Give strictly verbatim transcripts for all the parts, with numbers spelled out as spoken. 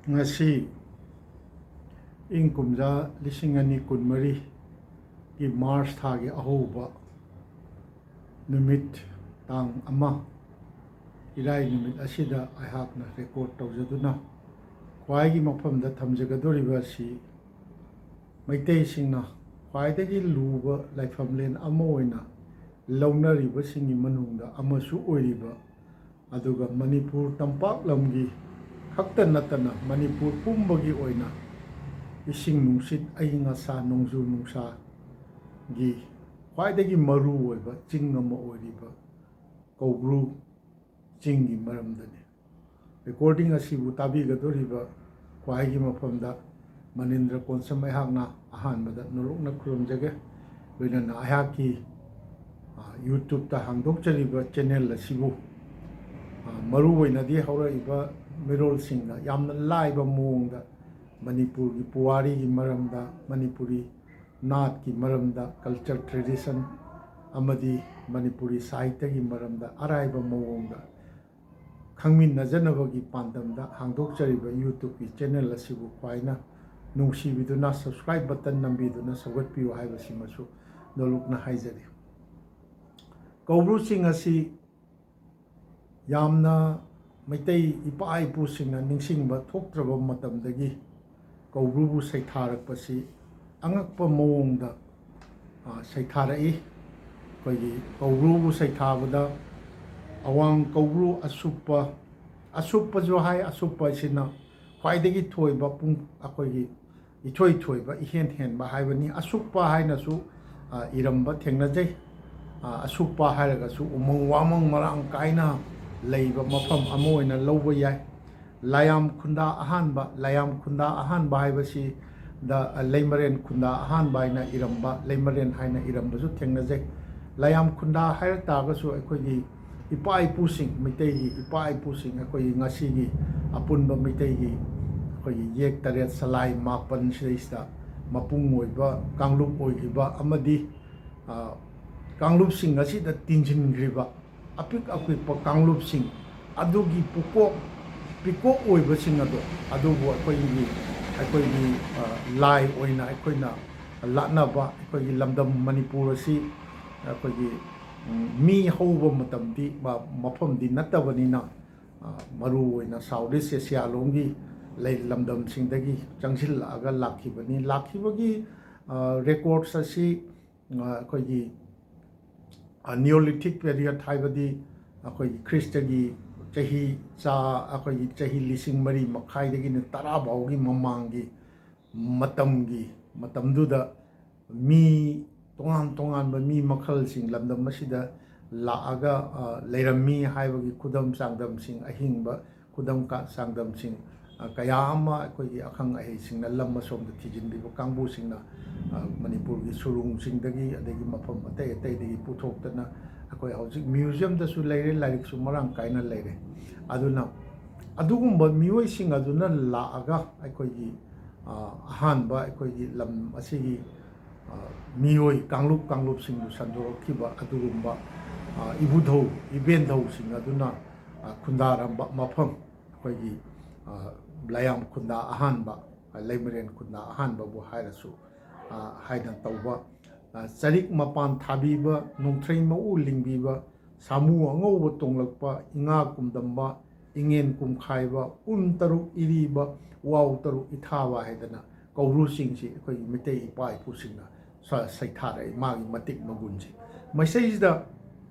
ꯉꯁꯤ ꯏꯪ ꯀꯨꯝꯖꯥ ꯂꯤꯁꯤꯡ ꯑꯅꯤ ꯀꯨꯟꯃꯔꯤꯒꯤ ꯃꯥꯔꯆ ꯊꯥꯒꯤ ꯑꯍꯧꯕ ꯅꯨꯃꯤꯠ, ꯇꯥꯡ ꯑꯃ, ꯏꯔꯥꯏ ꯅꯨꯃꯤꯠ ꯑꯁꯤꯗ ꯑꯩꯍꯥꯛꯅ ꯔꯦꯀꯣꯔꯠ ꯇꯧꯖꯗꯨꯅ ꯈ꯭ꯋꯥꯏꯒꯤ ꯃꯐꯝꯗ ꯊꯝꯖꯒꯗꯧꯔꯤꯕ ꯑꯁꯤ ꯃꯩꯇꯩꯁꯤꯡꯅ ꯈ꯭ꯋꯥꯏꯗꯒꯤ ꯂꯨꯕ ꯂꯥꯏꯐꯝꯂꯦꯟ ꯑꯃ ꯑꯣꯏꯅ ꯂꯧꯅꯔꯤꯕꯁꯤꯡꯒꯤ ꯃꯅꯨꯡꯗ ꯑꯃꯁꯨ ꯑꯣꯏꯔꯤꯕ, ꯑꯗꯨꯒ ꯃꯅꯤꯄꯨꯔ ꯇꯝꯄꯥꯛ ꯂꯝꯒꯤ ꯈꯛꯇ ꯅꯠꯇꯅ ꯃꯅꯤꯄꯨꯔ ꯄꯨꯝꯕꯒꯤ ꯑꯣꯏꯅ ꯏꯁꯤꯡ ꯅꯨꯡꯁꯤꯠ, ꯑꯏꯪ ꯑꯁꯥ, ꯅꯣꯡꯖꯨ ꯅꯨꯡꯁꯥꯒꯤ ꯈ꯭ꯋꯥꯏꯗꯒꯤ ꯃꯔꯨ ꯑꯣꯏꯕ ꯆꯤꯡ ꯑꯃ ꯑꯣꯏꯔꯤꯕ ꯀꯧꯕ꯭ꯔꯨ ꯆꯤꯡꯒꯤ ꯃꯔꯝꯗꯅꯤ꯫ ꯔꯦꯀꯣꯔꯗꯤꯡ ꯑꯁꯤꯕꯨ ꯇꯥꯕꯤꯒꯗꯧꯔꯤꯕ ꯈ꯭ꯋꯥꯏꯒꯤ ꯃꯐꯝꯗ ꯃꯅꯤꯟꯗ꯭ꯔ ꯀꯣꯟꯁꯝ ꯑꯩꯍꯥꯛꯅ ꯑꯍꯥꯟꯕꯗ ꯅꯣꯂꯨꯛꯅ ꯈꯨꯔꯨꯝꯖꯒꯦ꯫ ꯂꯣꯏꯅꯅ ꯑꯩꯍꯥꯛꯀꯤ, ꯑ, YouTube-ꯇ ꯍꯥꯡꯗꯣꯛꯆꯔꯤꯕ ꯆꯦꯅꯦꯜ ꯑꯁꯤꯕꯨ, ꯑ, ꯃꯔꯨ ꯑꯣꯏꯅꯗꯤ ꯍꯧꯔꯛꯏꯕ ꯃꯤꯔꯣꯜꯁꯤꯡꯗ ꯌꯥꯝꯅ ꯂꯥꯏꯕ ꯃꯑꯣꯡꯗ ꯃꯅꯤꯄꯨꯔꯒꯤ ꯄꯨꯋꯥꯔꯤꯒꯤ ꯃꯔꯝꯗ, ꯃꯅꯤꯄꯨꯔꯤ ꯅꯥꯠꯀꯤ ꯃꯔꯝꯗ, culture, tradition ꯑꯃꯗꯤ ꯃꯅꯤꯄꯨꯔꯤ ꯁꯥꯍꯤꯇ꯭ꯌꯒꯤ ꯃꯔꯝꯗ ꯑꯔꯥꯏꯕ ꯃꯑꯣꯡꯗ ꯈꯪꯃꯤꯟꯅꯖꯅꯕꯒꯤ ꯄꯥꯟꯗꯝꯗ ꯍꯥꯡꯗꯣꯛꯆꯔꯤꯕ YouTube-ꯀꯤ ꯆꯦꯅꯦꯜ ꯑꯁꯤꯕꯨ ꯈ꯭ꯋꯥꯏꯅ ꯅꯨꯡꯁꯤꯕꯤꯗꯨꯅ subscribe button ꯅꯝꯕꯤꯗꯨꯅ ꯁꯧꯒꯠꯄꯤꯌꯨ ꯍꯥꯏꯕꯁꯤꯃꯁꯨ ꯅꯣꯂꯨꯛꯅ ꯍꯥꯏꯖꯔꯤ꯫ ꯀꯧꯕ꯭ꯔꯨ ꯆꯤꯡ ꯑꯁꯤ ꯌꯥꯝꯅ ꯃꯩꯇꯩ ꯏꯄꯥ ꯏꯄꯨꯁꯤꯡꯅ ꯅꯤꯡꯁꯤꯡꯕ ꯊꯣꯛꯇ꯭ꯔꯕ ꯃꯇꯝꯗꯒꯤ ꯀꯧꯕ꯭ꯔꯨꯕꯨ ꯁꯩꯊꯥꯔꯛꯄꯁꯤ ꯑꯉꯛꯄ ꯃꯑꯣꯡꯗ, ꯑ, ꯁꯩꯊꯥꯔꯛꯏ꯫ ꯑꯩꯈꯣꯏꯒꯤ ꯀꯧꯕ꯭ꯔꯨꯕꯨ ꯁꯩꯊꯥꯕꯗ ꯑꯋꯥꯡ ꯀꯧꯕ꯭ꯔꯨ ꯑꯁꯨꯞꯄ, ꯑꯁꯨꯞꯄꯁꯨ ꯍꯥꯏ, ꯑꯁꯨꯞꯄ ꯑꯁꯤꯅ ꯈ꯭ꯋꯥꯏꯗꯒꯤ ꯊꯣꯏꯕ ꯄꯨꯡ, ꯑꯩꯈꯣꯏꯒꯤ ꯏꯊꯣꯏ ꯊꯣꯏꯕ, ꯏꯍꯦꯟ ꯍꯦꯟꯕ ꯍꯥꯏꯕꯅꯤ꯫ ꯑꯁꯨꯛꯄ ꯍꯥꯏꯅꯁꯨ, ꯑ, ꯏꯔꯝꯕ ꯊꯦꯡꯅꯖꯩ꯫ ꯑ, ꯑꯁꯨꯛꯄ ꯍꯥꯏꯔꯒꯁꯨ ꯎꯃꯪ ꯋꯥꯃꯪ ꯃꯔꯥꯡ ꯀꯥꯏꯅ ꯂꯩꯕ ꯃꯐꯝ ꯑꯃ ꯑꯣꯏꯅ ꯂꯧꯕ ꯌꯥꯏ꯫ ꯂꯥꯏꯌꯥꯝ ꯈꯨꯟꯗꯥ ꯑꯍꯥꯟꯕ, ꯂꯥꯏꯌꯥꯝ ꯈꯨꯟꯗꯥ ꯑꯍꯥꯟꯕ ꯍꯥꯏꯕꯁꯤꯗ, ꯑ, ꯂꯩꯃꯔꯦꯟ ꯈꯨꯟꯗꯥ ꯑꯍꯥꯟꯕ ꯍꯥꯏꯅ ꯏꯔꯝꯕ, ꯂꯩꯃꯔꯦꯟ ꯍꯥꯏꯅ ꯏꯔꯝꯕꯁꯨ ꯊꯦꯡꯅꯖꯩ꯫ ꯂꯥꯏꯌꯥꯝ ꯈꯨꯟꯗꯥ ꯍꯥꯏꯔ ꯇꯥꯔꯒꯁꯨ ꯑꯩꯈꯣꯏꯒꯤ ꯏꯄꯥ ꯏꯄꯨꯁꯤꯡ, ꯃꯩꯇꯩꯒꯤ ꯏꯄꯥ ꯏꯄꯨꯁꯤꯡ, ꯑꯩꯈꯣꯏꯒꯤ ꯉꯁꯤꯒꯤ ꯑꯄꯨꯟꯕ ꯃꯩꯇꯩꯒꯤ ꯑꯩꯈꯣꯏꯒꯤ ꯌꯦꯛ ꯇꯔꯦꯠ ꯁꯂꯥꯏ ꯃꯥꯄꯟ ꯁꯤꯗꯩꯁꯤꯗ ꯃꯄꯨꯡ ꯑꯣꯏꯕ ꯀꯥꯡꯂꯨꯞ ꯑꯣꯏꯈꯤꯕ ꯑꯃꯗꯤ, ꯑ, ꯀꯥꯡꯂꯨꯞꯁꯤꯡ ꯑꯁꯤꯗ ꯇꯤꯟꯁꯤꯟꯈ꯭ꯔꯤꯕ ꯑꯄꯤꯛ ꯑꯄꯤꯛꯄ ꯀꯥꯡꯂꯨꯞꯁꯤꯡ ꯑꯗꯨꯒꯤ ꯄꯨꯀꯣꯛ ꯃꯤꯀꯣꯛ ꯑꯣꯏꯕꯁꯤꯡ ꯑꯗꯣ, ꯑꯗꯨꯕꯨ ꯑꯩꯈꯣꯏꯒꯤ, ꯑꯩꯈꯣꯏꯒꯤ, ꯑ, ꯂꯥꯏ ꯑꯣꯏꯅ ꯑꯩꯈꯣꯏꯅ ꯂꯥꯠꯅꯕ, ꯑꯩꯈꯣꯏꯒꯤ ꯂꯝꯗꯝ ꯃꯅꯤꯄꯨꯔ ꯑꯁꯤ ꯑꯩꯈꯣꯏꯒꯤ, ꯎꯝ, ꯃꯤ ꯍꯧꯕ ꯃꯇꯝꯗꯤ, ꯃ-, ꯃꯐꯝꯗꯤ ꯅꯠꯇꯕꯅꯤꯅ, ꯑ, ꯃꯔꯨ ꯑꯣꯏꯅ South East Asia ꯂꯣꯝꯒꯤ ꯂꯩ-, ꯂꯝꯗꯝꯁꯤꯡꯗꯒꯤ ꯆꯪꯁꯤꯜꯂꯛꯑꯒ ꯂꯥꯛꯈꯤꯕꯅꯤ꯫ ꯂꯥꯛꯈꯤꯕꯒꯤ, ꯑ, records ꯑꯁꯤ, ꯑ, ꯑꯩꯈꯣꯏꯒꯤ, ꯑ, Neolithic period, ꯍꯥꯏꯕꯗꯤ ꯑꯩꯈꯣꯏꯒꯤ ꯈ꯭ꯔꯤꯁꯇꯒꯤ ꯆꯍꯤ ꯆꯥ-, ꯑꯩꯈꯣꯏꯒꯤ ꯆꯍꯤ ꯂꯤꯁꯤꯡ ꯃꯔꯤ ꯃꯈꯥꯏꯗꯒꯤꯅ ꯇꯔꯥ ꯐꯥꯎꯒꯤ ꯃꯃꯥꯡꯒꯤ ꯃꯇꯝꯒꯤ, ꯃꯇꯝꯗꯨꯗ ꯃꯤ ꯇꯣꯉꯥꯟ ꯇꯣꯉꯥꯟꯕ ꯃꯤ ꯃꯈꯜꯁꯤꯡ ꯂꯝꯗꯝ ꯑꯁꯤꯗ ꯂꯥꯛꯑꯒ, ꯑ, ꯂꯩꯔꯝꯃꯤ ꯍꯥꯏꯕꯒꯤ ꯈꯨꯗꯝ ꯆꯥꯡꯗꯝꯁꯤꯡ, ꯑꯍꯤꯡꯕ ꯈꯨꯗꯝ ꯀ-, ꯆꯥꯡꯗꯝꯁꯤꯡ, ꯑ, ꯀꯌꯥ ꯑꯃ ꯑꯩꯈꯣꯏꯒꯤ ꯑꯈꯪ ꯑꯍꯩꯁꯤꯡꯅ ꯂꯝ ꯑꯁꯣꯝꯗ ꯊꯤꯖꯤꯟꯕꯤꯕ ꯀꯥꯡꯕꯨꯁꯤꯡꯅ, ꯑ, ꯃꯅꯤꯄꯨꯔꯒꯤ ꯁꯨꯔꯨꯡꯁꯤꯡꯗꯒꯤ, ꯑꯗꯒꯤ ꯃꯐꯝ ꯑꯇꯩ ꯑꯇꯩꯗꯒꯤ ꯄꯨꯊꯣꯛꯇꯅ ꯑꯩꯈꯣꯏ ꯍꯧꯖꯤꯛ museumꯗꯁꯨ ꯂꯩꯔꯦ, ꯂꯥꯏꯔꯤꯛꯁꯨ ꯃꯔꯥꯡ ꯀꯥꯏꯅ ꯂꯩꯔꯦ꯫ ꯑꯗꯨꯅ ꯑꯗꯨꯒꯨꯝꯕ ꯃꯤꯑꯣꯏꯁꯤꯡ ꯑꯗꯨꯅ ꯂꯥꯛꯑꯒ ꯑꯩꯈꯣꯏꯒꯤ, ꯑ, ꯑꯍꯥꯟꯕ ꯑꯩꯈꯣꯏꯒꯤ ꯂꯝ ꯑꯁꯤꯒꯤ, ꯑ, ꯃꯤꯑꯣꯏ ꯀꯥꯡꯂꯨꯞ ꯀꯥꯡꯂꯨꯞꯁꯤꯡꯕꯨ ꯁꯟꯗꯣꯔꯛꯈꯤꯕ ꯑꯗꯨꯒꯨꯝꯕ, ꯑ, ꯏꯕꯨꯙꯧ ꯏꯕꯦꯟꯙꯧꯁꯤꯡ ꯑꯗꯨꯅ, ꯑ, ꯈꯨꯟꯗꯥꯔꯝꯕ ꯃꯐꯝ, ꯑꯩꯈꯣꯏꯒꯤ, ꯑ, ꯂꯥꯏꯌꯥꯝ ꯈꯨꯟꯗꯥ ꯑꯍꯥꯟꯕ, ꯑ, ꯂꯩꯃꯔꯦꯟ ꯈꯨꯟꯗꯥ ꯑꯍꯥꯟꯕꯕꯨ ꯍꯥꯏꯔꯁꯨ, ꯑ, ꯍꯥꯏꯅ ꯇꯧꯕ, ꯑ, ꯆꯔꯤꯛ ꯃꯄꯥꯟ ꯊꯥꯕꯤꯕ, ꯅꯣꯡꯊ꯭ꯔꯩ ꯃꯎ ꯂꯤꯡꯕꯤꯕ, ꯁꯥꯃꯨ ꯑꯉꯧꯕ ꯇꯣꯡꯂꯛꯄ, ꯏꯉꯥ ꯀꯨꯝꯗꯝꯕ, ꯏꯉꯦꯟ ꯀꯨꯝꯈꯥꯏꯕ, ꯎꯟ ꯇꯔꯨꯛ ꯏꯔꯤꯕ, ꯋꯥꯎ ꯇꯔꯨꯛ ꯏꯊꯥꯕ ꯍꯥꯏꯗꯅ ꯀꯧꯕ꯭ꯔꯨꯁꯤꯡꯁꯤ ꯑꯩꯈꯣꯏꯒꯤ ꯃꯩꯇꯩ ꯏꯄꯥ ꯏꯄꯨꯁꯤꯡꯅ ꯁ-, ꯁꯩꯊꯥꯔꯛꯏ, ꯃꯥꯒꯤ ꯃꯇꯤꯛ ꯃꯒꯨꯟꯁꯦ꯫ ꯃꯁꯤꯗꯩꯁꯤꯗ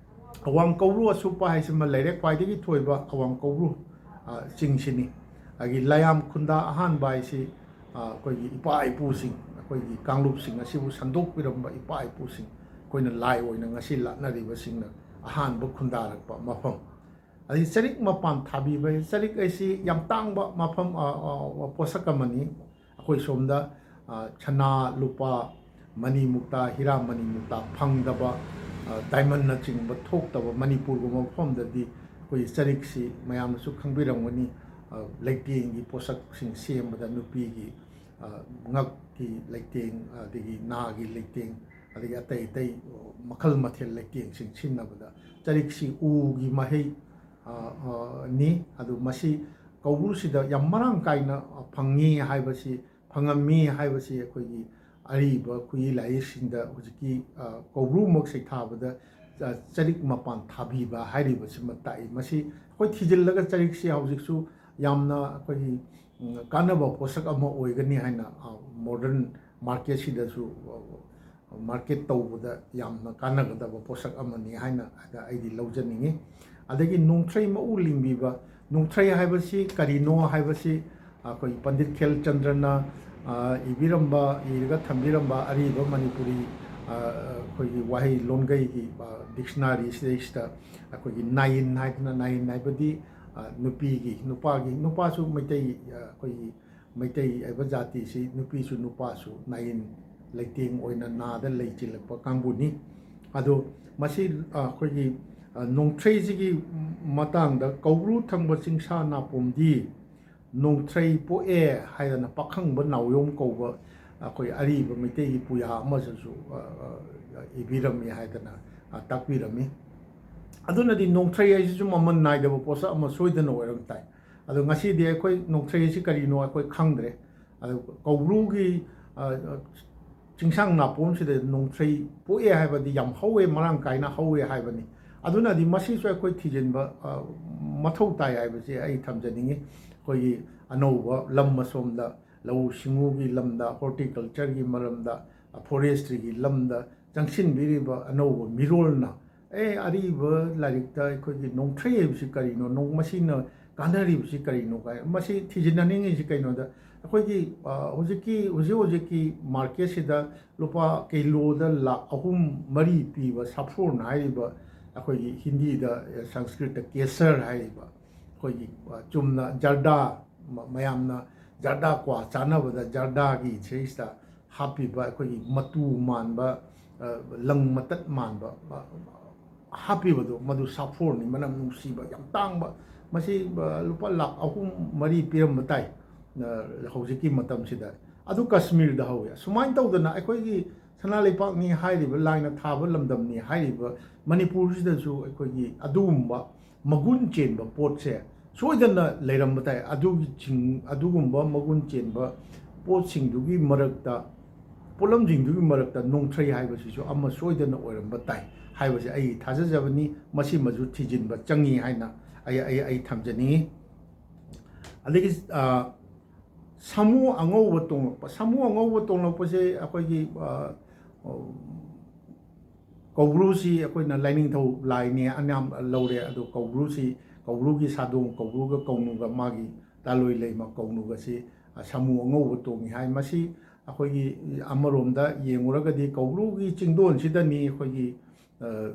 ꯑꯋꯥꯡ ꯀꯧꯕ꯭ꯔꯨ ꯑꯁꯨꯞꯄ ꯍꯥꯏꯁꯤꯃ ꯂꯩꯔꯦ, ꯈ꯭ꯋꯥꯏꯗꯒꯤ ꯊꯣꯏꯕ ꯑꯋꯥꯡ ꯀꯧꯕ꯭ꯔꯨ, ꯑ, ꯆꯤꯡꯁꯤꯅꯤ꯫ ꯑꯗꯒꯤ ꯂꯥꯏꯌꯥꯝ ꯈꯨꯟꯗꯥ ꯑꯍꯥꯟꯕ ꯍꯥꯏꯁꯤ, ꯑ, ꯑꯩꯈꯣꯏꯒꯤ ꯏꯄꯥ ꯏꯄꯨꯁꯤꯡ, ꯑꯩꯈꯣꯏꯒꯤ ꯀꯥꯡꯂꯨꯞꯁꯤꯡ ꯑꯁꯤꯕꯨ ꯁꯟꯗꯣꯛꯄꯤꯔꯝꯕ ꯏꯄꯥ ꯏꯄꯨꯁꯤꯡ, ꯑꯩꯈꯣꯏꯅ ꯂꯥꯏ ꯑꯣꯏꯅ ꯉꯁꯤ ꯂꯥꯠꯅꯔꯤꯕꯁꯤꯡꯅ ꯑꯍꯥꯟꯕ ꯈꯨꯟꯗꯥꯔꯛꯄ ꯃꯐꯝ꯫ ꯑꯗꯩ ꯆꯔꯤꯛ ꯃꯄꯥꯟ ꯊꯥꯕꯤꯕ, ꯆꯔꯤꯛ ꯑꯁꯤ ꯌꯥꯝ ꯇꯥꯡꯕ ꯃꯐꯝ, ꯑ, ꯑ, ꯄꯣꯠꯁꯛ ꯑꯃꯅꯤ꯫ ꯑꯩꯈꯣꯏ ꯁꯣꯝꯗ, ꯑ, ꯁꯅꯥ, ꯂꯨꯄꯥ, ꯃꯅꯤ ꯃꯨꯛꯇꯥ, ꯍꯤꯔꯥ ꯃꯅꯤ ꯃꯨꯛꯇꯥ ꯐꯪꯗꯕ, ꯑ, diamondꯅꯆꯤꯡꯕ ꯊꯣꯛꯇꯕ ꯃꯅꯤꯄꯨꯔꯒꯨꯝꯕ ꯃꯐꯝꯗꯗꯤ ꯑꯩꯈꯣꯏꯒꯤ ꯆꯔꯤꯛꯁꯤ ꯃꯌꯥꯝꯅꯁꯨ ꯈꯪꯕꯤꯔꯝꯒꯅꯤ꯫ ꯑ, ꯂꯩꯇꯦꯡꯒꯤ ꯄꯣꯠꯁꯛꯁꯤꯡ ꯁꯦꯝꯕꯗ ꯅꯨꯄꯤꯒꯤ, ꯑ, ꯉꯛꯀꯤ ꯂꯩꯇꯦꯡ, ꯑꯗꯒꯤ ꯅꯥꯒꯤ ꯂꯩꯇꯦꯡ, ꯑꯗꯒꯤ ꯑꯇꯩ ꯑꯇꯩ ꯃꯈꯜ ꯃꯊꯦꯜ ꯂꯩꯇꯦꯡꯁꯤꯡ ꯁꯤꯖꯤꯟꯅꯕꯗ ꯆꯔꯤꯛꯁꯤ ꯎꯒꯤ ꯃꯍꯩ, ꯑ, ꯑ, ꯅꯤ꯫ ꯑꯗꯨ ꯃꯁꯤ ꯀꯧꯕ꯭ꯔꯨꯁꯤꯗ ꯌꯥꯝ ꯃꯔꯥꯡ ꯀꯥꯏꯅ ꯐꯪꯉꯤ ꯍꯥꯏꯕꯁꯤ, ꯐꯪꯉꯝꯃꯤ ꯍꯥꯏꯕꯁꯤ ꯑꯩꯈꯣꯏꯒꯤ ꯑꯔꯤꯕ ꯈꯨꯠꯏ ꯂꯥꯏꯔꯤꯛꯁꯤꯡꯗ ꯍꯧꯖꯤꯛꯀꯤ, ꯑ, ꯀꯧꯕ꯭ꯔꯨꯃꯛ ꯁꯩꯊꯥꯕꯗ, ꯑ, ꯆꯔꯤꯛ ꯃꯄꯥꯟ ꯊꯥꯕꯤꯕ ꯍꯥꯏꯔꯤꯕꯁꯤꯃ ꯇꯥꯛꯏ꯫ ꯃꯁꯤ ꯑꯩꯈꯣꯏ ꯊꯤꯖꯤꯜꯂꯒ ꯆꯔꯤꯛꯁꯤ ꯍꯧꯖꯤꯛꯁꯨ ꯌꯥꯝꯅ ꯑꯩꯈꯣꯏꯒꯤ, ꯎꯝ, ꯀꯥꯟꯅꯕ ꯄꯣꯠꯁꯛ ꯑꯃ ꯑꯣꯏꯒꯅꯤ ꯍꯥꯏꯅ, ꯑ, modern marketꯁꯤꯗꯁꯨ, ꯑ, market ꯇꯧꯕꯗ ꯌꯥꯝꯅ ꯀꯥꯟꯅꯒꯗꯕ ꯄꯣꯠꯁꯛ ꯑꯃꯅꯤ ꯍꯥꯏꯅ ꯑꯩꯗꯤ ꯂꯧꯖꯅꯤꯡꯉꯤ꯫ ꯑꯗꯒꯤ ꯅꯣꯡꯊ꯭ꯔꯩ ꯃꯎ ꯂꯤꯡꯕꯤꯕ, ꯅꯣꯡꯊ꯭ꯔꯩ ꯍꯥꯏꯕꯁꯤ ꯀꯔꯤꯅꯣ ꯍꯥꯏꯕꯁꯤ ꯑꯩꯈꯣꯏ ꯄꯟꯗꯤꯠ ꯈꯦꯜꯆꯟꯗ꯭ꯔꯅ, ꯑ, ꯏꯕꯤꯔꯝꯕ, ꯏꯔꯒ ꯊꯝꯕꯤꯔꯝꯕ ꯑꯔꯤꯕ ꯃꯅꯤꯄꯨꯔꯤ, ꯑ, ꯑꯩꯈꯣꯏꯒꯤ ꯋꯥꯍꯩ ꯂꯣꯟꯒꯩꯒꯤ, ꯑ, dictionaryꯁꯤꯗꯩꯁꯤꯗ ꯑꯩꯈꯣꯏꯒꯤ ꯅꯥꯏꯟ ꯍꯥꯏꯗꯅ, ꯅꯥꯏꯟ ꯍꯥꯏꯕꯗꯤ, ꯑ, ꯅꯨꯄꯤꯒꯤ, ꯅꯨꯄꯥꯒꯤ, ꯅꯨꯄꯥꯁꯨ ꯃꯩꯇꯩ, ꯑ, ꯑꯩꯈꯣꯏꯒꯤ ꯃꯩꯇꯩ ꯍꯥꯏꯕ ꯖꯥꯇꯤꯁꯤ ꯅꯨꯄꯤꯁꯨ ꯅꯨꯄꯥꯁꯨ ꯅꯥꯏꯟ ꯂꯩꯇꯦꯡ ꯑꯣꯏꯅ ꯅꯥꯗ ꯂꯩ ꯆꯤꯜꯂꯛꯄ ꯀꯥꯡꯕꯨꯅꯤ꯫ ꯑꯗꯣ ꯃꯁꯤ, ꯑ, ꯑꯩꯈꯣꯏꯒꯤ, ꯑ, ꯅꯣꯡꯊ꯭ꯔꯩꯁꯤꯒꯤ ꯃꯇꯥꯡꯗ ꯀꯧꯕ꯭ꯔꯨ ꯊꯪꯕ ꯆꯤꯡꯁꯥ ꯅꯥꯄꯣꯝꯗꯤ ꯅꯣꯡꯊ꯭ꯔꯩ ꯄꯣꯛꯑꯦ ꯍꯥꯏꯗꯅ ꯄꯥꯈꯪꯕ ꯅꯥꯎꯌꯣꯝ ꯀꯧꯕ ꯑꯩꯈꯣꯏ ꯑꯔꯤꯕ ꯃꯩꯇꯩꯒꯤ ꯄꯨꯌꯥ ꯑꯃꯁꯨ, ꯑ, ꯑ, ꯏꯕꯤꯔꯝꯃꯤ ꯍꯥꯏꯗꯅ, ꯑ, ꯇꯥꯛꯄꯤꯔꯝꯃꯤ꯫ ꯑꯗꯨꯅꯗꯤ ꯅꯣꯡꯊ꯭ꯔꯩ ꯍꯥꯏꯁꯤꯁꯨ ꯃꯃꯜ ꯅꯥꯏꯗꯕ ꯄꯣꯠꯁꯛ ꯑꯃ ꯁꯣꯏꯗꯅ ꯑꯣꯏꯔꯝ ꯇꯥꯏ꯫ ꯑꯗꯣ ꯉꯁꯤꯗꯤ ꯑꯩꯈꯣꯏ ꯅꯣꯡꯊ꯭ꯔꯩ ꯑꯁꯤ ꯀꯔꯤꯅꯣ ꯑꯩꯈꯣꯏ ꯈꯪꯗ꯭ꯔꯦ꯫ ꯑꯗꯣ ꯀꯧꯕ꯭ꯔꯨꯒꯤ, ꯑ, ꯑ, ꯆꯤꯡꯁꯥꯡ ꯅꯥꯄꯣꯝꯁꯤꯗ ꯅꯣꯡꯊ꯭ꯔꯩ ꯄꯣꯛꯑꯦ ꯍꯥꯏꯕꯗꯤ ꯌꯥꯝ ꯍꯧꯋꯦ, ꯃꯔꯥꯡ ꯀꯥꯏꯅ ꯍꯧꯋꯦ ꯍꯥꯏꯕꯅꯤ꯫ ꯑꯗꯨꯅꯗꯤ ꯃꯁꯤꯁꯨ ꯑꯩꯈꯣꯏ ꯊꯤꯖꯤꯟꯕ, ꯑ, ꯃꯊꯧ ꯇꯥꯏ ꯍꯥꯏꯕꯁꯤ ꯑꯩ ꯊꯝꯖꯅꯤꯡꯉꯤ꯫ ꯑꯩꯈꯣꯏꯒꯤ ꯑꯅꯧꯕ ꯂꯝ ꯑꯁꯣꯝꯗ ꯂꯧꯎ ꯁꯤꯡꯎꯒꯤ ꯂꯝꯗ, horticultureꯒꯤ ꯃꯔꯝꯗ, forestryꯒꯤ ꯂꯝꯗ ꯆꯪꯁꯤꯟꯕꯤꯔꯤꯕ ꯑꯅꯧꯕ ꯃꯤꯔꯣꯜꯅ, "ꯑꯦ, ꯑꯔꯤꯕ ꯂꯥꯏꯔꯤꯛꯇ ꯑꯩꯈꯣꯏꯒꯤ ꯅꯣꯡꯊ꯭ꯔꯩ ꯍꯥꯏꯕꯁꯤ ꯀꯔꯤꯅꯣ? ꯅꯣꯡ-, ꯃꯁꯤꯅ ꯀꯥꯟꯅꯔꯤꯕꯁꯤ ꯀꯔꯤꯅꯣ?" ꯀꯥꯏ ꯃꯁꯤ ꯊꯤꯖꯤꯟꯅꯅꯤꯡꯉꯤꯁꯤ ꯀꯩꯅꯣꯗ, ꯑꯩꯈꯣꯏꯒꯤ, ꯑ, ꯍꯧꯖꯤꯛꯀꯤ, ꯍꯧꯖꯤꯛ ꯍꯧꯖꯤꯛꯀꯤ marketꯁꯤꯗ ꯂꯨꯄꯥ ꯀꯤꯂꯣꯗ ꯂꯥꯈ ꯑꯍꯨꯝ ꯃꯔꯤ ꯄꯤꯕ saffron ꯍꯥꯏꯔꯤꯕ, ꯑꯩꯈꯣꯏꯒꯤ ꯍꯤꯟꯗꯤꯗ, ꯑ, ꯁꯪꯁꯀ꯭ꯔꯤꯠꯇ ꯀꯦꯁꯔ ꯍꯥꯏꯔꯤꯕ, ꯑꯩꯈꯣꯏꯒꯤ, ꯑ, ꯆꯨꯝꯅ ꯖꯔꯗꯥ, ꯃ-, ꯃꯌꯥꯝꯅ ꯖꯔꯗꯥ ꯀ꯭ꯋꯥ ꯆꯥꯅꯕꯗ ꯖꯔꯗꯥꯒꯤ ꯁꯤꯗꯩꯁꯤꯗ ꯍꯥꯞꯄꯤꯕ ꯑꯩꯈꯣꯏꯒꯤ ꯃꯇꯨ ꯃꯥꯟꯕ, ꯑ, ꯂꯪ ꯃꯇꯠ ꯃꯥꯟꯕ, ꯑ, ꯍꯥꯞꯄꯤꯕꯗꯣ, ꯃꯗꯨ saffronꯅꯤ, ꯃꯅꯝ ꯅꯨꯡꯁꯤꯕ, ꯌꯥꯝ ꯇꯥꯡꯕ꯫ ꯃꯁꯤ, ꯑ, ꯂꯨꯄꯥ ꯂꯥꯈ ꯑꯍꯨꯝ ꯃꯔꯤ ꯄꯤꯔꯝꯕ ꯇꯥꯏ, ꯑ, ꯍꯧꯖꯤꯛꯀꯤ ꯃꯇꯝꯁꯤꯗ꯫ ꯑꯗꯨ ꯀꯥꯁꯃꯤꯔꯗ ꯍꯧꯋꯤ꯫ ꯑꯁꯨꯃꯥꯏꯅ ꯇꯧꯗꯅ ꯑꯩꯈꯣꯏꯒꯤ ꯁꯅꯥ ꯂꯩꯄꯥꯛꯅꯤ ꯍꯥꯏꯔꯤꯕ, ꯂꯥꯏꯅ ꯊꯥꯕ ꯂꯝꯗꯝꯅꯤ ꯍꯥꯏꯔꯤꯕ ꯃꯅꯤꯄꯨꯔꯁꯤꯗꯁꯨ ꯑꯩꯈꯣꯏꯒꯤ ꯑꯗꯨꯒꯨꯝꯕ ꯃꯒꯨꯟ ꯆꯦꯟꯕ ꯄꯣꯠꯁꯦ ꯁꯣꯏꯗꯅ ꯂꯩꯔꯝꯕ ꯇꯥꯏ꯫ ꯑꯗꯨꯒꯤ ꯆꯤꯡ-, ꯑꯗꯨꯒꯨꯝꯕ ꯃꯒꯨꯟ ꯆꯦꯟꯕ ꯄꯣꯠꯁꯤꯡꯗꯨꯒꯤ ꯃꯔꯛꯇ, ꯄꯣꯠꯂꯝꯁꯤꯡꯗꯨꯒꯤ ꯃꯔꯛꯇ ꯅꯣꯡꯊ꯭ꯔꯩ ꯍꯥꯏꯕꯁꯤꯁꯨ ꯑꯃ ꯁꯣꯏꯗꯅ ꯑꯣꯏꯔꯝꯕ ꯇꯥꯏ ꯍꯥꯏꯕꯁꯦ ꯑꯩꯒꯤ ꯊꯥꯖꯖꯕꯅꯤ꯫ ꯃꯁꯤꯃꯁꯨ ꯊꯤꯖꯤꯟꯕ ꯆꯪꯉꯤ ꯍꯥꯏꯅ ꯑꯩ, ꯑꯩ, ꯑꯩ ꯊꯝꯖꯅꯤꯡꯉꯤ꯫ ꯑꯗꯒꯤ, ꯑ, ꯁꯥꯃꯨ ꯑꯉꯧꯕ ꯇꯣꯡꯂꯛꯄ꯫ ꯁꯥꯃꯨ ꯑꯉꯧꯕ ꯇꯣꯡꯂꯛꯄꯁꯦ ꯑꯩꯈꯣꯏꯒꯤ, ꯑ, ꯀꯧꯕ꯭ꯔꯨꯁꯤ ꯑꯩꯈꯣꯏꯅ ꯂꯥꯏꯅꯤꯡꯊꯧ ꯂꯥꯏꯅꯦ ꯑꯅ ꯌꯥꯝ ꯂꯧꯔꯦ꯫ ꯑꯗꯣ ꯀꯧꯕ꯭ꯔꯨꯁꯤ, ꯀꯧꯕ꯭ꯔꯨꯒꯤ ꯁꯥꯗꯣꯡ, ꯀꯧꯕ꯭ꯔꯨꯒ ꯀꯧꯅꯨꯒ, ꯃꯥꯒꯤ ꯂꯥꯂꯣꯏ ꯂꯩꯃ ꯀꯧꯅꯨꯒꯁꯤ, ꯑ, ꯁꯥꯃꯨ ꯑꯉꯧꯕ ꯇꯣꯡꯉꯤ ꯍꯥꯏ꯫ ꯃꯁꯤ ꯑꯩꯈꯣꯏꯒꯤ ꯑꯃꯔꯣꯝꯗ ꯌꯦꯡꯉꯨꯔꯒꯗꯤ ꯀꯧꯕ꯭ꯔꯨꯒꯤ ꯆꯤꯡꯗꯣꯟꯁꯤꯗꯅꯤ ꯑꯩꯈꯣꯏꯒꯤ, ꯑ,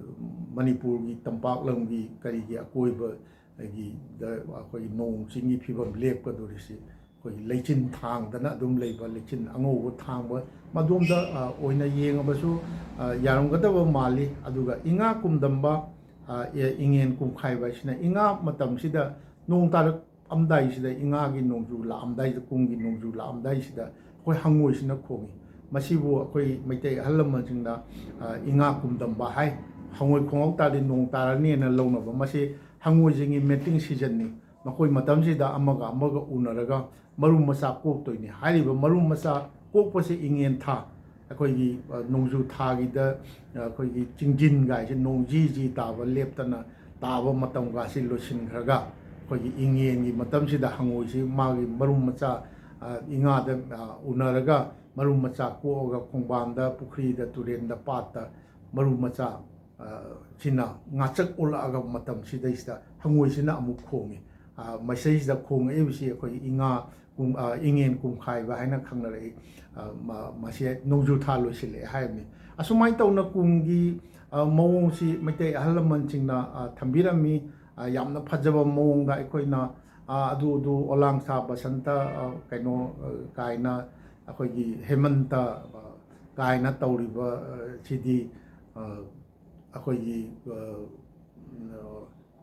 ꯃꯅꯤꯄꯨꯔꯒꯤ ꯇꯝꯄꯥꯛ ꯂꯝꯒꯤ ꯀꯔꯤꯒꯤ ꯑꯀꯣꯏꯕꯒꯤꯗ ꯑꯩꯈꯣꯏꯒꯤ ꯅꯣꯡ ꯆꯤꯡꯒꯤ ꯐꯤꯕꯝ ꯂꯦꯞꯀꯗꯧꯔꯤꯁꯤ꯫ ꯑꯩꯈꯣꯏꯒꯤ ꯂꯩꯆꯤꯟ ꯊꯥꯡꯗꯅ ꯑꯗꯨꯝ ꯂꯩꯕ, ꯂꯩꯆꯤꯟ ꯑꯉꯧꯕ ꯊꯥꯡꯕ, ꯃꯗꯣꯝꯗ, ꯑ, ꯑꯣꯏꯅ ꯌꯦꯡꯉꯕꯁꯨ, ꯑ, ꯌꯥꯔꯝꯒꯗꯕ ꯃꯥꯜꯂꯤ꯫ ꯑꯗꯨꯒ ꯏꯉꯥ ꯀꯨꯝꯗꯝꯕ, ꯑ, ꯑꯦ, ꯏꯉꯦꯟ ꯀꯨꯝꯈꯥꯏꯕ ꯍꯥꯏꯁꯤꯅ ꯏꯉꯥ ꯃꯇꯝꯁꯤꯗ ꯅꯣꯡ ꯇꯥꯔꯛꯑꯝꯗꯥꯏꯁꯤꯗ, ꯏꯉꯥꯒꯤ ꯅꯣꯡꯖꯨ ꯂꯥꯛꯑꯝꯗꯥꯏꯁꯤꯗ, ꯀꯨꯝꯒꯤ ꯅꯣꯡꯖꯨ ꯂꯥꯛꯑꯝꯗꯥꯏꯁꯤꯗ ꯑꯩꯈꯣꯏ ꯍꯪꯉꯣꯏꯁꯤꯅ ꯈꯣꯡꯉꯤ꯫ ꯃꯁꯤꯕꯨ ꯑꯩꯈꯣꯏ ꯃꯩꯇꯩ ꯑꯍꯜ ꯂꯃꯟꯁꯤꯡꯅ, ꯑ, ꯏꯉꯥ ꯀꯨꯝꯗꯝꯕ ꯍꯥꯏ꯫ ꯍꯪꯉꯣꯏ ꯈꯣꯡꯉꯛ ꯇꯥꯔꯗꯤ ꯅꯣꯡ ꯇꯥꯔꯅꯤꯅ ꯂꯧꯅꯕ꯫ ꯃꯁꯤ ꯍꯪꯉꯣꯏꯁꯤꯡꯒꯤ mating seasonꯅꯤ꯫ ꯃꯈꯣꯏ ꯃꯇꯝꯁꯤꯗ ꯑꯃꯒ ꯑꯃꯒ ꯎꯅꯔꯒ ꯃꯔꯨꯝ ꯃꯆꯥ ꯀꯣꯛꯇꯣꯏꯅꯤ꯫ ꯍꯥꯏꯔꯤꯕ ꯃꯔꯨꯝ ꯃꯆꯥ ꯀꯣꯛꯄꯁꯦ ꯏꯉꯦꯟ ꯊꯥ, ꯑꯩꯈꯣꯏꯒꯤ, ꯑ, ꯅꯣꯡꯖꯨ ꯊꯥꯒꯤꯗ, ꯑ, ꯑꯩꯈꯣꯏꯒꯤ ꯆꯤꯡꯖꯤꯟꯒꯥꯏꯁꯦ ꯅꯣꯡ ꯖꯤ ꯖꯤ ꯇꯥꯕ ꯂꯦꯞꯇꯅ ꯇꯥꯕ ꯃꯇꯝꯒꯥꯁꯤ ꯂꯣꯏꯁꯤꯟꯈ꯭ꯔꯒ, ꯑꯩꯈꯣꯏꯒꯤ ꯏꯉꯦꯟꯒꯤ ꯃꯇꯝꯁꯤꯗ ꯍꯪꯉꯣꯏꯁꯤ ꯃꯥꯒꯤ ꯃꯔꯨꯝ ꯃꯆꯥ, ꯑ, ꯏꯉꯥꯗ, ꯑ, ꯎꯅꯔꯒ ꯃꯔꯨꯝ ꯃꯆꯥ ꯀꯣꯛꯑꯒ ꯈꯣꯡꯕꯥꯟꯗ, ꯄꯨꯈ꯭ꯔꯤꯗ, ꯇꯨꯔꯦꯟꯗ, ꯄꯥꯠꯇ ꯃꯔꯨꯝ ꯃꯆꯥ, ꯑ, ꯁꯤꯅ ꯉꯥꯆꯛ ꯑꯣꯜꯂꯛꯑꯒ ꯃꯇꯝꯁꯤꯗꯩꯁꯤꯗ ꯍꯪꯉꯣꯏꯁꯤꯅ ꯑꯃꯨꯛ ꯈꯣꯡꯉꯤ꯫ ꯑ, ꯃꯁꯤꯗꯩꯁꯤꯗ ꯈꯣꯡꯉꯛꯏꯕꯁꯤ ꯑꯩꯈꯣꯏꯒꯤ ꯏꯉꯥ ꯀꯨꯝ-, ꯑ, ꯏꯉꯦꯟ ꯀꯨꯝꯈꯥꯏꯕ ꯍꯥꯏꯅ ꯈꯪꯅꯔꯛꯏ꯫ ꯑ, ꯃ-, ꯃꯁꯤ ꯅꯣꯡꯖꯨ ꯊꯥ ꯂꯣꯏꯁꯤꯜꯂꯛꯑꯦ ꯍꯥꯏꯕꯅꯤ꯫ ꯑꯁꯨꯃꯥꯏꯅ ꯇꯧꯅ ꯀꯨꯝꯒꯤ, ꯑ, ꯃꯑꯣꯡꯁꯤ ꯃꯩꯇꯩ ꯑꯍꯜ ꯂꯃꯟꯁꯤꯡꯅ, ꯑ, ꯊꯝꯕꯤꯔꯝꯃꯤ꯫ ꯑ, ꯌꯥꯝꯅ ꯐꯖꯕ ꯃꯑꯣꯡꯗ ꯑꯩꯈꯣꯏꯅ, ꯑ, ꯑꯗꯨ, ꯑꯗꯨ ꯑꯣꯂꯥꯡ ꯁꯥ ꯕꯁꯟꯇ, ꯑ, ꯀꯩꯅꯣ, ꯑ, ꯀꯥꯏꯅ ꯑꯩꯈꯣꯏꯒꯤ ꯍꯦꯃꯟꯇ, ꯑ, ꯀꯥꯏꯅ ꯇꯧꯔꯤꯕ, ꯑ, ꯁꯤꯗꯤ, ꯑ, ꯑꯩꯈꯣꯏꯒꯤ, ꯑ,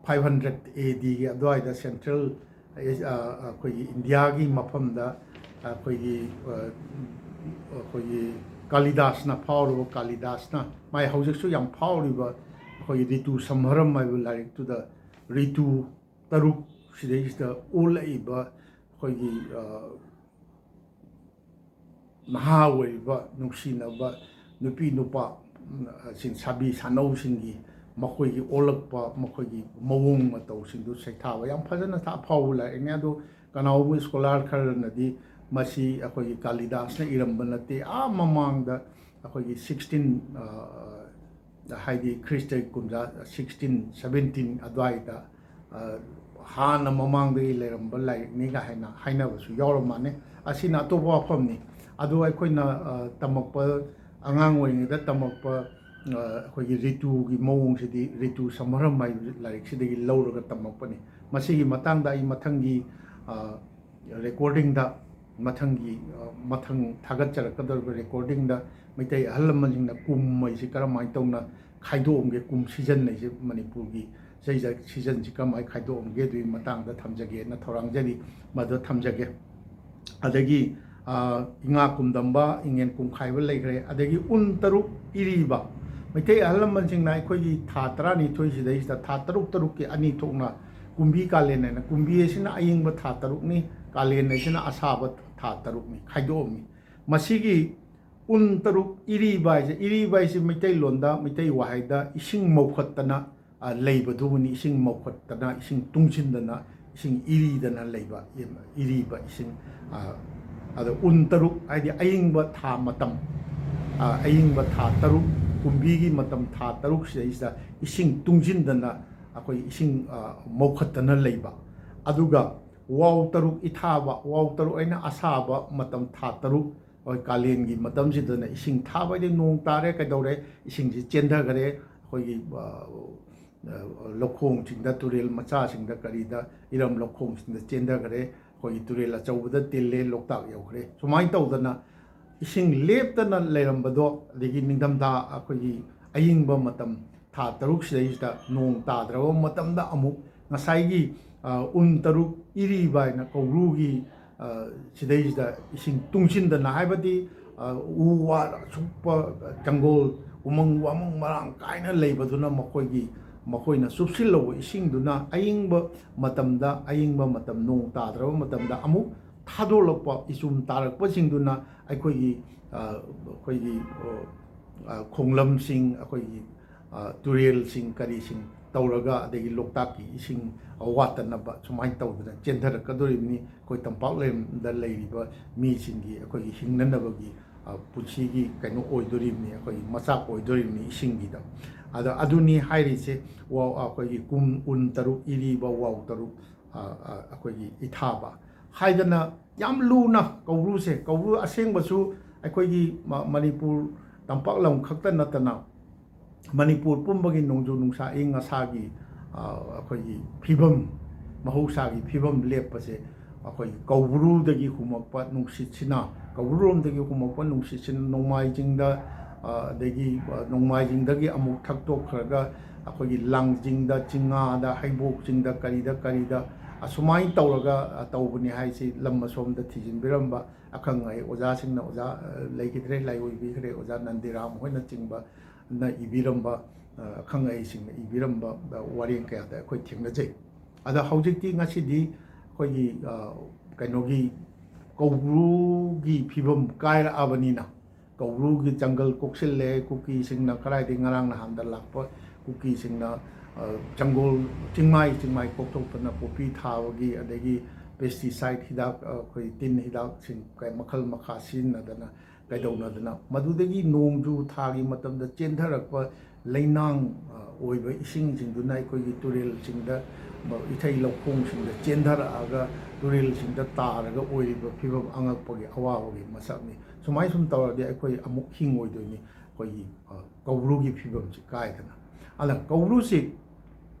five hundred A Dꯒꯤ ꯑꯗꯨꯋꯥꯏꯗ central, ꯑ, ꯑꯩꯈꯣꯏꯒꯤ ꯏꯟꯗꯤꯌꯥꯒꯤ ꯃꯐꯝꯗ ꯑꯩꯈꯣꯏꯒꯤ, ꯑ, ꯑꯩꯈꯣꯏꯒꯤ ꯀꯥꯂꯤꯗꯥꯁꯅ ꯐꯥꯎꯔꯕ, ꯀꯥꯂꯤꯗꯥꯁꯅ ꯃꯥꯏ ꯍꯧꯖꯤꯛꯁꯨ ꯌꯥꯝ ꯐꯥꯎꯔꯤꯕ ꯑꯩꯈꯣꯏꯒꯤ ꯔꯤꯇꯨ ꯁꯝꯍꯔꯝ ꯍꯥꯏꯕ ꯂꯥꯏꯔꯤꯛꯇꯨꯗ ꯔꯤꯇꯨ ꯇꯔꯨꯛ ꯁꯤꯗꯩꯁꯤꯗ ꯑꯣꯜꯂꯛꯏꯕ ꯑꯩꯈꯣꯏꯒꯤ, ꯑ, ꯅꯍꯥ ꯑꯣꯏꯔꯤꯕ ꯅꯨꯡꯁꯤꯅꯕ ꯅꯨꯄꯤ ꯅꯨꯄꯥ, ꯎꯝ, ꯁꯤꯡ, ꯁꯥꯕꯤ ꯁꯥꯅꯧꯁꯤꯡꯒꯤ ꯃꯈꯣꯏꯒꯤ ꯑꯣꯜꯂꯛꯄ, ꯃꯈꯣꯏꯒꯤ ꯃꯑꯣꯡ ꯃꯇꯧꯁꯤꯡꯗꯨ ꯁꯩꯊꯥꯕ ꯌꯥꯝ ꯐꯖꯅ ꯊꯥ-, ꯐꯥꯎꯕ ꯂꯥꯏꯔꯤꯛꯅꯤ꯫ ꯑꯗꯨ ꯀꯅꯥꯒꯨꯝꯕ ꯁ꯭ꯀꯣꯂꯥꯔ ꯈꯔꯅꯗꯤ ꯃꯁꯤ ꯑꯩꯈꯣꯏꯒꯤ ꯀꯥꯂꯤꯗꯥꯁꯅ ꯏꯔꯝꯕ ꯅꯠꯇꯦ, ꯑꯥ ꯃꯃꯥꯡꯗ ꯑꯩꯈꯣꯏꯒꯤ ꯁꯤꯛꯁꯇꯤꯟ, ꯑ, ꯍꯥꯏꯗꯤ ꯈ꯭ꯔꯤꯁꯇꯒꯤ ꯀꯨꯝꯖꯥ ꯁꯤꯛꯁꯇꯤꯟ ꯁꯕꯦꯟꯇꯤꯟ ꯑꯗꯨꯋꯥꯏꯗ, ꯑ, ꯍꯥꯟꯅ ꯃꯃꯥꯡꯗꯒꯤ ꯂꯩꯔꯝꯕ ꯂꯥꯏꯔꯤꯛꯅꯤꯒ ꯍꯥꯏꯅ ꯍꯥꯏꯅꯕꯁꯨ ꯌꯥꯎꯔ ꯃꯥꯜꯂꯦ꯫ ꯑꯁꯤꯅ ꯑꯇꯣꯞꯄ ꯋꯥꯐꯝꯅꯤ꯫ ꯑꯗꯨ ꯑꯩꯈꯣꯏꯅ, ꯑ, ꯇꯝꯃꯛꯄ, ꯑꯉꯥꯡ ꯑꯣꯏꯔꯤꯉꯩꯗ ꯇꯝꯃꯛꯄ, ꯑ, ꯑꯩꯈꯣꯏꯒꯤ ꯔꯤꯇꯨꯒꯤ ꯃꯑꯣꯡꯁꯤꯗꯤ ꯔꯤꯇꯨ ꯁꯝꯍꯔꯝ ꯍꯥꯏꯕ ꯂꯥꯏꯔꯤꯛꯁꯤꯗꯒꯤ ꯂꯧꯔꯒ ꯇꯝꯃꯛꯄꯅꯤ꯫ ꯃꯁꯤꯒꯤ ꯃꯇꯥꯡꯗ ꯑꯩ ꯃꯊꯪꯒꯤ, ꯑ, ꯔꯦꯀꯣꯔꯗꯤꯡꯗ, ꯃꯊꯪꯒꯤ, ꯑ, ꯃꯊꯪ ꯊꯥꯒꯠꯆꯔꯛꯀꯗꯧꯔꯤꯕ ꯔꯦꯀꯣꯔꯗꯤꯡꯗ ꯃꯩꯇꯩ ꯑꯍꯜ ꯂꯃꯟꯁꯤꯡꯅ ꯀꯨꯝ ꯍꯥꯏꯁꯤ ꯀꯔꯝꯍꯥꯏꯅ ꯇꯧꯅ ꯈꯥꯏꯗꯣꯛꯑꯝꯒꯦ, ꯀꯨꯝ ꯁꯤꯖꯟ ꯍꯥꯏꯁꯦ ꯃꯅꯤꯄꯨꯔꯒꯤ ꯆꯍꯤ ꯁꯤꯖꯟꯁꯤ ꯀꯔꯝꯍꯥꯏꯅ ꯈꯥꯏꯗꯣꯛꯑꯝꯒꯦ ꯑꯗꯨꯒꯤ ꯃꯇꯥꯡꯗ ꯊꯝꯖꯒꯦꯅ ꯊꯧꯔꯥꯡꯖꯔꯤ, ꯃꯗꯨ ꯊꯝꯖꯒꯦ꯫ ꯑꯗꯒꯤ, ꯑ, ꯏꯉꯥ ꯀꯨꯝꯗꯝꯕ, ꯏꯉꯦꯟ ꯀꯨꯝꯈꯥꯏꯕ ꯂꯩꯈ꯭ꯔꯦ꯫ ꯑꯗꯒꯤ ꯎꯟ ꯇꯔꯨꯛ ꯏꯔꯤꯕ, ꯃꯩꯇꯩ ꯑꯍꯜ ꯂꯃꯟꯁꯤꯡꯅ ꯑꯩꯈꯣꯏꯒꯤ ꯊꯥ ꯇꯔꯥꯅꯤꯊꯣꯏ ꯁꯤꯗꯩꯁꯤꯗ ꯊꯥ ꯇꯔꯨꯛ ꯇꯔꯨꯛꯀꯤ ꯑꯅꯤ ꯊꯣꯛꯅ ꯀꯨꯝꯕꯤ ꯀꯥꯂꯦꯟ ꯍꯥꯏꯅ, ꯀꯨꯝꯕꯤ ꯑꯁꯤꯅ ꯑꯌꯤꯡꯕ ꯊꯥ ꯇꯔꯨꯛꯅꯤ, ꯀꯥꯂꯦꯟ ꯍꯥꯏꯁꯤꯅ ꯑꯁꯥꯕ ꯊꯥ ꯇꯔꯨꯛꯅꯤ ꯈꯥꯏꯗꯣꯛꯑꯝꯃꯤ꯫ ꯃꯁꯤꯒꯤ ꯎꯟ ꯇꯔꯨꯛ ꯏꯔꯤꯕ ꯍꯥꯏꯁꯦ, ꯏꯔꯤꯕ ꯍꯥꯏꯁꯦ ꯃꯩꯇꯩꯂꯣꯟꯗ, ꯃꯩꯇꯩ ꯋꯥꯍꯩꯗ ꯏꯁꯤꯡ ꯃꯧꯈꯠꯇꯅ, ꯑ, ꯂꯩꯕꯗꯨꯕꯨꯅꯤ, ꯏꯁꯤꯡ ꯃꯧꯈꯠꯇꯅ, ꯏꯁꯤꯡ ꯇꯨꯡꯁꯤꯟꯗꯅ, ꯏꯁꯤꯡ ꯏꯔꯤꯗꯅ ꯂꯩꯕ, ꯏꯔꯤꯕ ꯏꯁꯤꯡ, ꯑ, ꯑꯗꯣ ꯎꯟ ꯇꯔꯨꯛ ꯍꯥꯏꯗꯤ ꯑꯌꯤꯡꯕ ꯊꯥ ꯃꯇꯝ, ꯑ, ꯑꯌꯤꯡꯕ ꯊꯥ ꯇꯔꯨꯛ, ꯀꯨꯝꯕꯤꯒꯤ ꯃꯇꯝ ꯊꯥ ꯇꯔꯨꯛ ꯁꯤꯗꯩꯁꯤꯗ ꯏꯁꯤꯡ ꯇꯨꯡꯁꯤꯟꯗꯅ ꯑꯩꯈꯣꯏ ꯏꯁꯤꯡ, ꯑ, ꯃꯧꯈꯠꯇꯅ ꯂꯩꯕ꯫ ꯑꯗꯨꯒ ꯋꯥꯎ ꯇꯔꯨꯛ ꯏꯊꯥꯕ, ꯋꯥꯎ ꯇꯔꯨꯛ ꯍꯥꯏꯅ ꯑꯁꯥꯕ ꯃꯇꯝ ꯊꯥ ꯇꯔꯨꯛ, ꯍꯣꯏ, ꯀꯥꯂꯦꯟꯒꯤ ꯃꯇꯝꯁꯤꯗꯅ ꯏꯁꯤꯡ ꯊꯥꯕ ꯍꯥꯏꯗꯤ ꯅꯣꯡ ꯇꯥꯔꯦ, ꯀꯩꯗꯧꯔꯦ, ꯏꯁꯤꯡꯁꯤ ꯆꯦꯟꯊꯈꯔꯦ, ꯑꯩꯈꯣꯏꯒꯤ, ꯑ, ꯑ, ꯂꯧꯈꯣꯡꯁꯤꯡꯗ, ꯇꯨꯔꯦꯜ ꯃꯆꯥꯁꯤꯡꯗ, ꯀꯔꯤꯗ, ꯏꯔꯝ ꯂꯧꯈꯣꯡꯁꯤꯡꯗ ꯆꯦꯟꯊꯈꯔꯦ, ꯑꯩꯈꯣꯏꯒꯤ ꯇꯨꯔꯦꯜ ꯑꯆꯧꯕꯗ ꯇꯤꯜꯂꯦ, ꯂꯣꯛꯇꯥꯛ ꯌꯧꯈ꯭ꯔꯦ꯫ ꯁꯨꯃꯥꯏꯅ ꯇꯧꯗꯅ ꯏꯁꯤꯡ ꯂꯦꯞꯇꯅ ꯂꯩꯔꯝꯕꯗꯣ, ꯑꯗꯒꯤ ꯅꯤꯡꯊꯝꯊꯥ ꯑꯩꯈꯣꯏꯒꯤ ꯑꯌꯤꯡꯕ ꯃꯇꯝ ꯊꯥ ꯇꯔꯨꯛ ꯁꯤꯗꯩꯁꯤꯗ ꯅꯣꯡ ꯇꯥꯗ꯭ꯔꯕ ꯃꯇꯝꯗ ꯑꯃꯨꯛ ꯉꯁꯥꯏꯒꯤ, ꯑ, ꯎꯟ ꯇꯔꯨꯛ ꯏꯔꯤꯕ ꯍꯥꯏꯅ ꯀꯧꯕ꯭ꯔꯨꯒꯤ, ꯑ, ꯁꯤꯗꯩꯁꯤꯗ ꯏꯁꯤꯡ ꯇꯨꯡꯁꯤꯟꯗꯅ, ꯍꯥꯏꯕꯗꯤ, ꯑ, ꯎ ꯋꯥ ꯑꯁꯨꯛꯄ ꯖꯪꯒꯜ, ꯎꯃꯪ ꯋꯥꯃꯪ ꯃꯔꯥꯡ ꯀꯥꯏꯅ ꯂꯩꯕꯗꯨꯅ ꯃꯈꯣꯏꯒꯤ, ꯃꯈꯣꯏꯅ ꯆꯨꯞꯁꯤꯜꯍꯧꯕ ꯏꯁꯤꯡꯗꯨꯅ ꯑꯏꯪꯕ ꯃꯇꯝꯗ, ꯑꯏꯪꯕ ꯃꯇꯝ, ꯅꯣꯡ ꯇꯥꯗ꯭ꯔꯕ ꯃꯇꯝꯗ ꯑꯃꯨꯛ ꯊꯥꯗꯣꯛꯂꯛꯄ ꯏꯆꯨꯝ ꯇꯥꯔꯛꯄꯁꯤꯡꯗꯨꯅ ꯑꯩꯈꯣꯏꯒꯤ, ꯑ, ꯑꯩꯈꯣꯏꯒꯤ, ꯑ, ꯑ, ꯈꯣꯡꯂꯝꯁꯤꯡ, ꯑꯩꯈꯣꯏꯒꯤ, ꯑ, ꯇꯨꯔꯦꯜꯁꯤꯡ, ꯀꯔꯤꯁꯤꯡ ꯇꯧꯔꯒ, ꯑꯗꯒꯤ ꯂꯣꯛꯇꯥꯛꯀꯤ ꯏꯁꯤꯡ ꯋꯥꯠꯇꯅꯕ ꯁꯨꯃꯥꯏꯅ ꯇꯧꯗꯅ ꯆꯦꯟꯊꯔꯛꯀꯗꯣꯔꯤꯕꯅꯤ꯫ ꯑꯩꯈꯣꯏ ꯇꯝꯄꯥꯛꯂꯦꯟꯗ ꯂꯩꯔꯤꯕ ꯃꯤꯁꯤꯡꯒꯤ ꯑꯩꯈꯣꯏꯒꯤ ꯍꯤꯡꯅꯅꯕꯒꯤ, ꯑ, ꯄꯨꯟꯁꯤꯒꯤ ꯀꯩꯅꯣ ꯑꯣꯏꯗꯣꯔꯤꯕꯅꯤ, ꯑꯩꯈꯣꯏꯒꯤ ꯃꯆꯥꯛ ꯑꯣꯏꯗꯣꯔꯤꯕꯅꯤ ꯏꯁꯤꯡꯒꯤꯗ꯫ ꯑꯗꯣ ꯑꯗꯨꯅꯤ ꯍꯥꯏꯔꯤꯁꯦ, ꯋꯥ-, ꯑꯩꯈꯣꯏꯒꯤ ꯀꯨꯝ ꯎꯟ ꯇꯔꯨꯛ, ꯏꯔꯤꯕ ꯋꯥꯎ ꯇꯔꯨꯛ, ꯑ, ꯑ, ꯑꯩꯈꯣꯏꯒꯤ ꯏꯊꯥꯕ ꯍꯥꯏꯗꯅ ꯌꯥꯝ ꯂꯨꯅ ꯀꯧꯕ꯭ꯔꯨꯁꯦ, ꯀꯧꯕ꯭ꯔꯨ ꯑꯁꯦꯡꯕꯁꯨ ꯑꯩꯈꯣꯏꯒꯤ ꯃ-, ꯃꯅꯤꯄꯨꯔ ꯇꯝꯄꯥꯛ ꯂꯝ ꯈꯛꯇ ꯅꯠꯇꯅ ꯃꯅꯤꯄꯨꯔ ꯄꯨꯝꯕꯒꯤ ꯅꯣꯡꯖꯨ ꯅꯨꯡꯁꯥ ꯑꯏꯪ ꯑꯁꯥꯒꯤ, ꯑ, ꯑꯩꯈꯣꯏꯒꯤ ꯐꯤꯕꯝ, ꯃꯍꯧꯁꯥꯒꯤ ꯐꯤꯕꯝ ꯂꯦꯞꯄꯁꯦ ꯑꯩꯈꯣꯏꯒꯤ ꯀꯧꯕ꯭ꯔꯨꯗꯒꯤ ꯍꯨꯝꯃꯛꯄ ꯅꯨꯡꯁꯤꯠꯁꯤꯅ, ꯀꯧꯕ꯭ꯔꯨꯔꯣꯝꯗꯒꯤ ꯍꯨꯝꯃꯛꯄ ꯅꯨꯡꯁꯤꯠꯁꯤꯅ ꯅꯣꯡꯃꯥꯏꯖꯤꯡꯗ, ꯑ, ꯑꯗꯒꯤ, ꯑ, ꯅꯣꯡꯃꯥꯏꯖꯤꯡꯗꯒꯤ ꯑꯃꯨꯛ ꯊꯛꯇꯣꯛꯈ꯭ꯔꯒ ꯑꯩꯈꯣꯏꯒꯤ ꯂꯥꯡꯖꯤꯡꯗ, ꯆꯤꯡꯉꯥꯗ, ꯍꯩꯕꯣꯛ ꯆꯤꯡꯗ, ꯀꯔꯤꯗ ꯀꯔꯤꯗ ꯑꯁꯨꯃꯥꯏꯅ ꯇꯧꯔꯒ, ꯑ, ꯇꯧꯕꯅꯤ ꯍꯥꯏꯁꯤ ꯂꯝ ꯑꯁꯣꯝꯗ ꯊꯤꯖꯤꯟꯕꯤꯔꯝꯕ ꯑꯈꯪ ꯑꯍꯩ ꯑꯣꯖꯥꯁꯤꯡꯅ, ꯑꯣꯖꯥ, ꯑ, ꯂꯩꯈꯤꯗ꯭ꯔꯦ, ꯂꯥꯏꯑꯣꯏꯕꯤꯈ꯭ꯔꯦ, ꯑꯣꯖꯥ ꯅꯟꯗꯤꯔꯥꯝ ꯍꯣꯏꯅꯆꯤꯡꯕ ꯅ ꯏꯕꯤꯔꯝꯕ, ꯑ, ꯑꯈꯪ ꯑꯍꯩꯁꯤꯡꯅ ꯏꯕꯤꯔꯝꯕ, ꯑ, ꯋꯥꯔꯦꯡ ꯀꯌꯥꯗ ꯑꯩꯈꯣꯏ ꯊꯦꯡꯅꯖꯩ꯫ ꯑꯗ ꯍꯧꯖꯤꯛꯇꯤ ꯉꯁꯤꯗꯤ ꯑꯩꯈꯣꯏꯒꯤ, ꯑ, ꯀꯩꯅꯣꯒꯤ ꯀꯧꯕ꯭ꯔꯨꯒꯤ ꯐꯤꯕꯝ ꯀꯥꯏꯔꯛꯑꯕꯅꯤꯅ, ꯀꯧꯕ꯭ꯔꯨꯒꯤ ꯖꯪꯒꯜ ꯀꯣꯛꯁꯤꯜꯂꯦ꯫ ꯀꯨꯀꯤꯁꯤꯡꯅ ꯀꯗꯥꯏꯗꯒꯤ ꯉꯔꯥꯡ ꯅꯍꯥꯟꯗ ꯂꯥꯛꯄ ꯀꯨꯀꯤꯁꯤꯡꯅ, ꯑ, ꯖꯪꯒꯜ ꯆꯤꯡꯃꯥꯏ ꯆꯤꯡꯃꯥꯏ ꯀꯣꯛꯊꯣꯛꯇꯅ ꯄꯣꯄꯤ ꯊꯥꯕꯒꯤ, ꯑꯗꯒꯤ pesticide ꯍꯤꯗꯥꯛ, ꯑ, ꯑꯩꯈꯣꯏ ꯇꯤꯟ ꯍꯤꯗꯥꯛꯁꯤꯡ ꯀ-, ꯃꯈꯜ ꯃꯈꯥ ꯁꯤꯖꯤꯟꯅꯗꯅ ꯀꯩꯗꯧꯅꯗꯅ ꯃꯗꯨꯗꯒꯤ ꯅꯣꯡꯖꯨ ꯊꯥꯒꯤ ꯃꯇꯝꯗ ꯆꯦꯟꯊꯔꯛꯄ ꯂꯩꯅꯥꯡ, ꯑ, ꯑꯣꯏꯕ ꯏꯁꯤꯡꯁꯤꯡꯗꯨꯅ ꯑꯩꯈꯣꯏꯒꯤ ꯇꯨꯔꯦꯜꯁꯤꯡꯗ, ꯃ-, ꯏꯊꯩ ꯂꯧꯈꯣꯡꯁꯤꯡꯗ ꯆꯦꯟꯊꯔꯛꯑꯒ ꯇꯨꯔꯦꯜꯁꯤꯡꯗ ꯇꯥꯔꯒ ꯑꯣꯏꯔꯤꯕ ꯐꯤꯕꯝ ꯑꯉꯛꯄꯒꯤ ꯑꯋꯥꯕꯒꯤ ꯃꯁꯛꯅꯤ꯫ ꯁꯨꯃꯥꯏ ꯁꯨꯝ ꯇꯧꯔꯗꯤ ꯑꯩꯈꯣꯏ ꯑꯃꯨꯛ ꯍꯤꯡꯉꯣꯏꯗꯣꯏꯅꯤ, ꯑꯩꯈꯣꯏꯒꯤ, ꯑ, ꯀꯧꯕ꯭ꯔꯨꯒꯤ ꯐꯤꯕꯝꯁꯤ ꯀꯥꯏꯗꯅ꯫ ꯑꯗ ꯀꯧꯕ꯭ꯔꯨꯁꯤ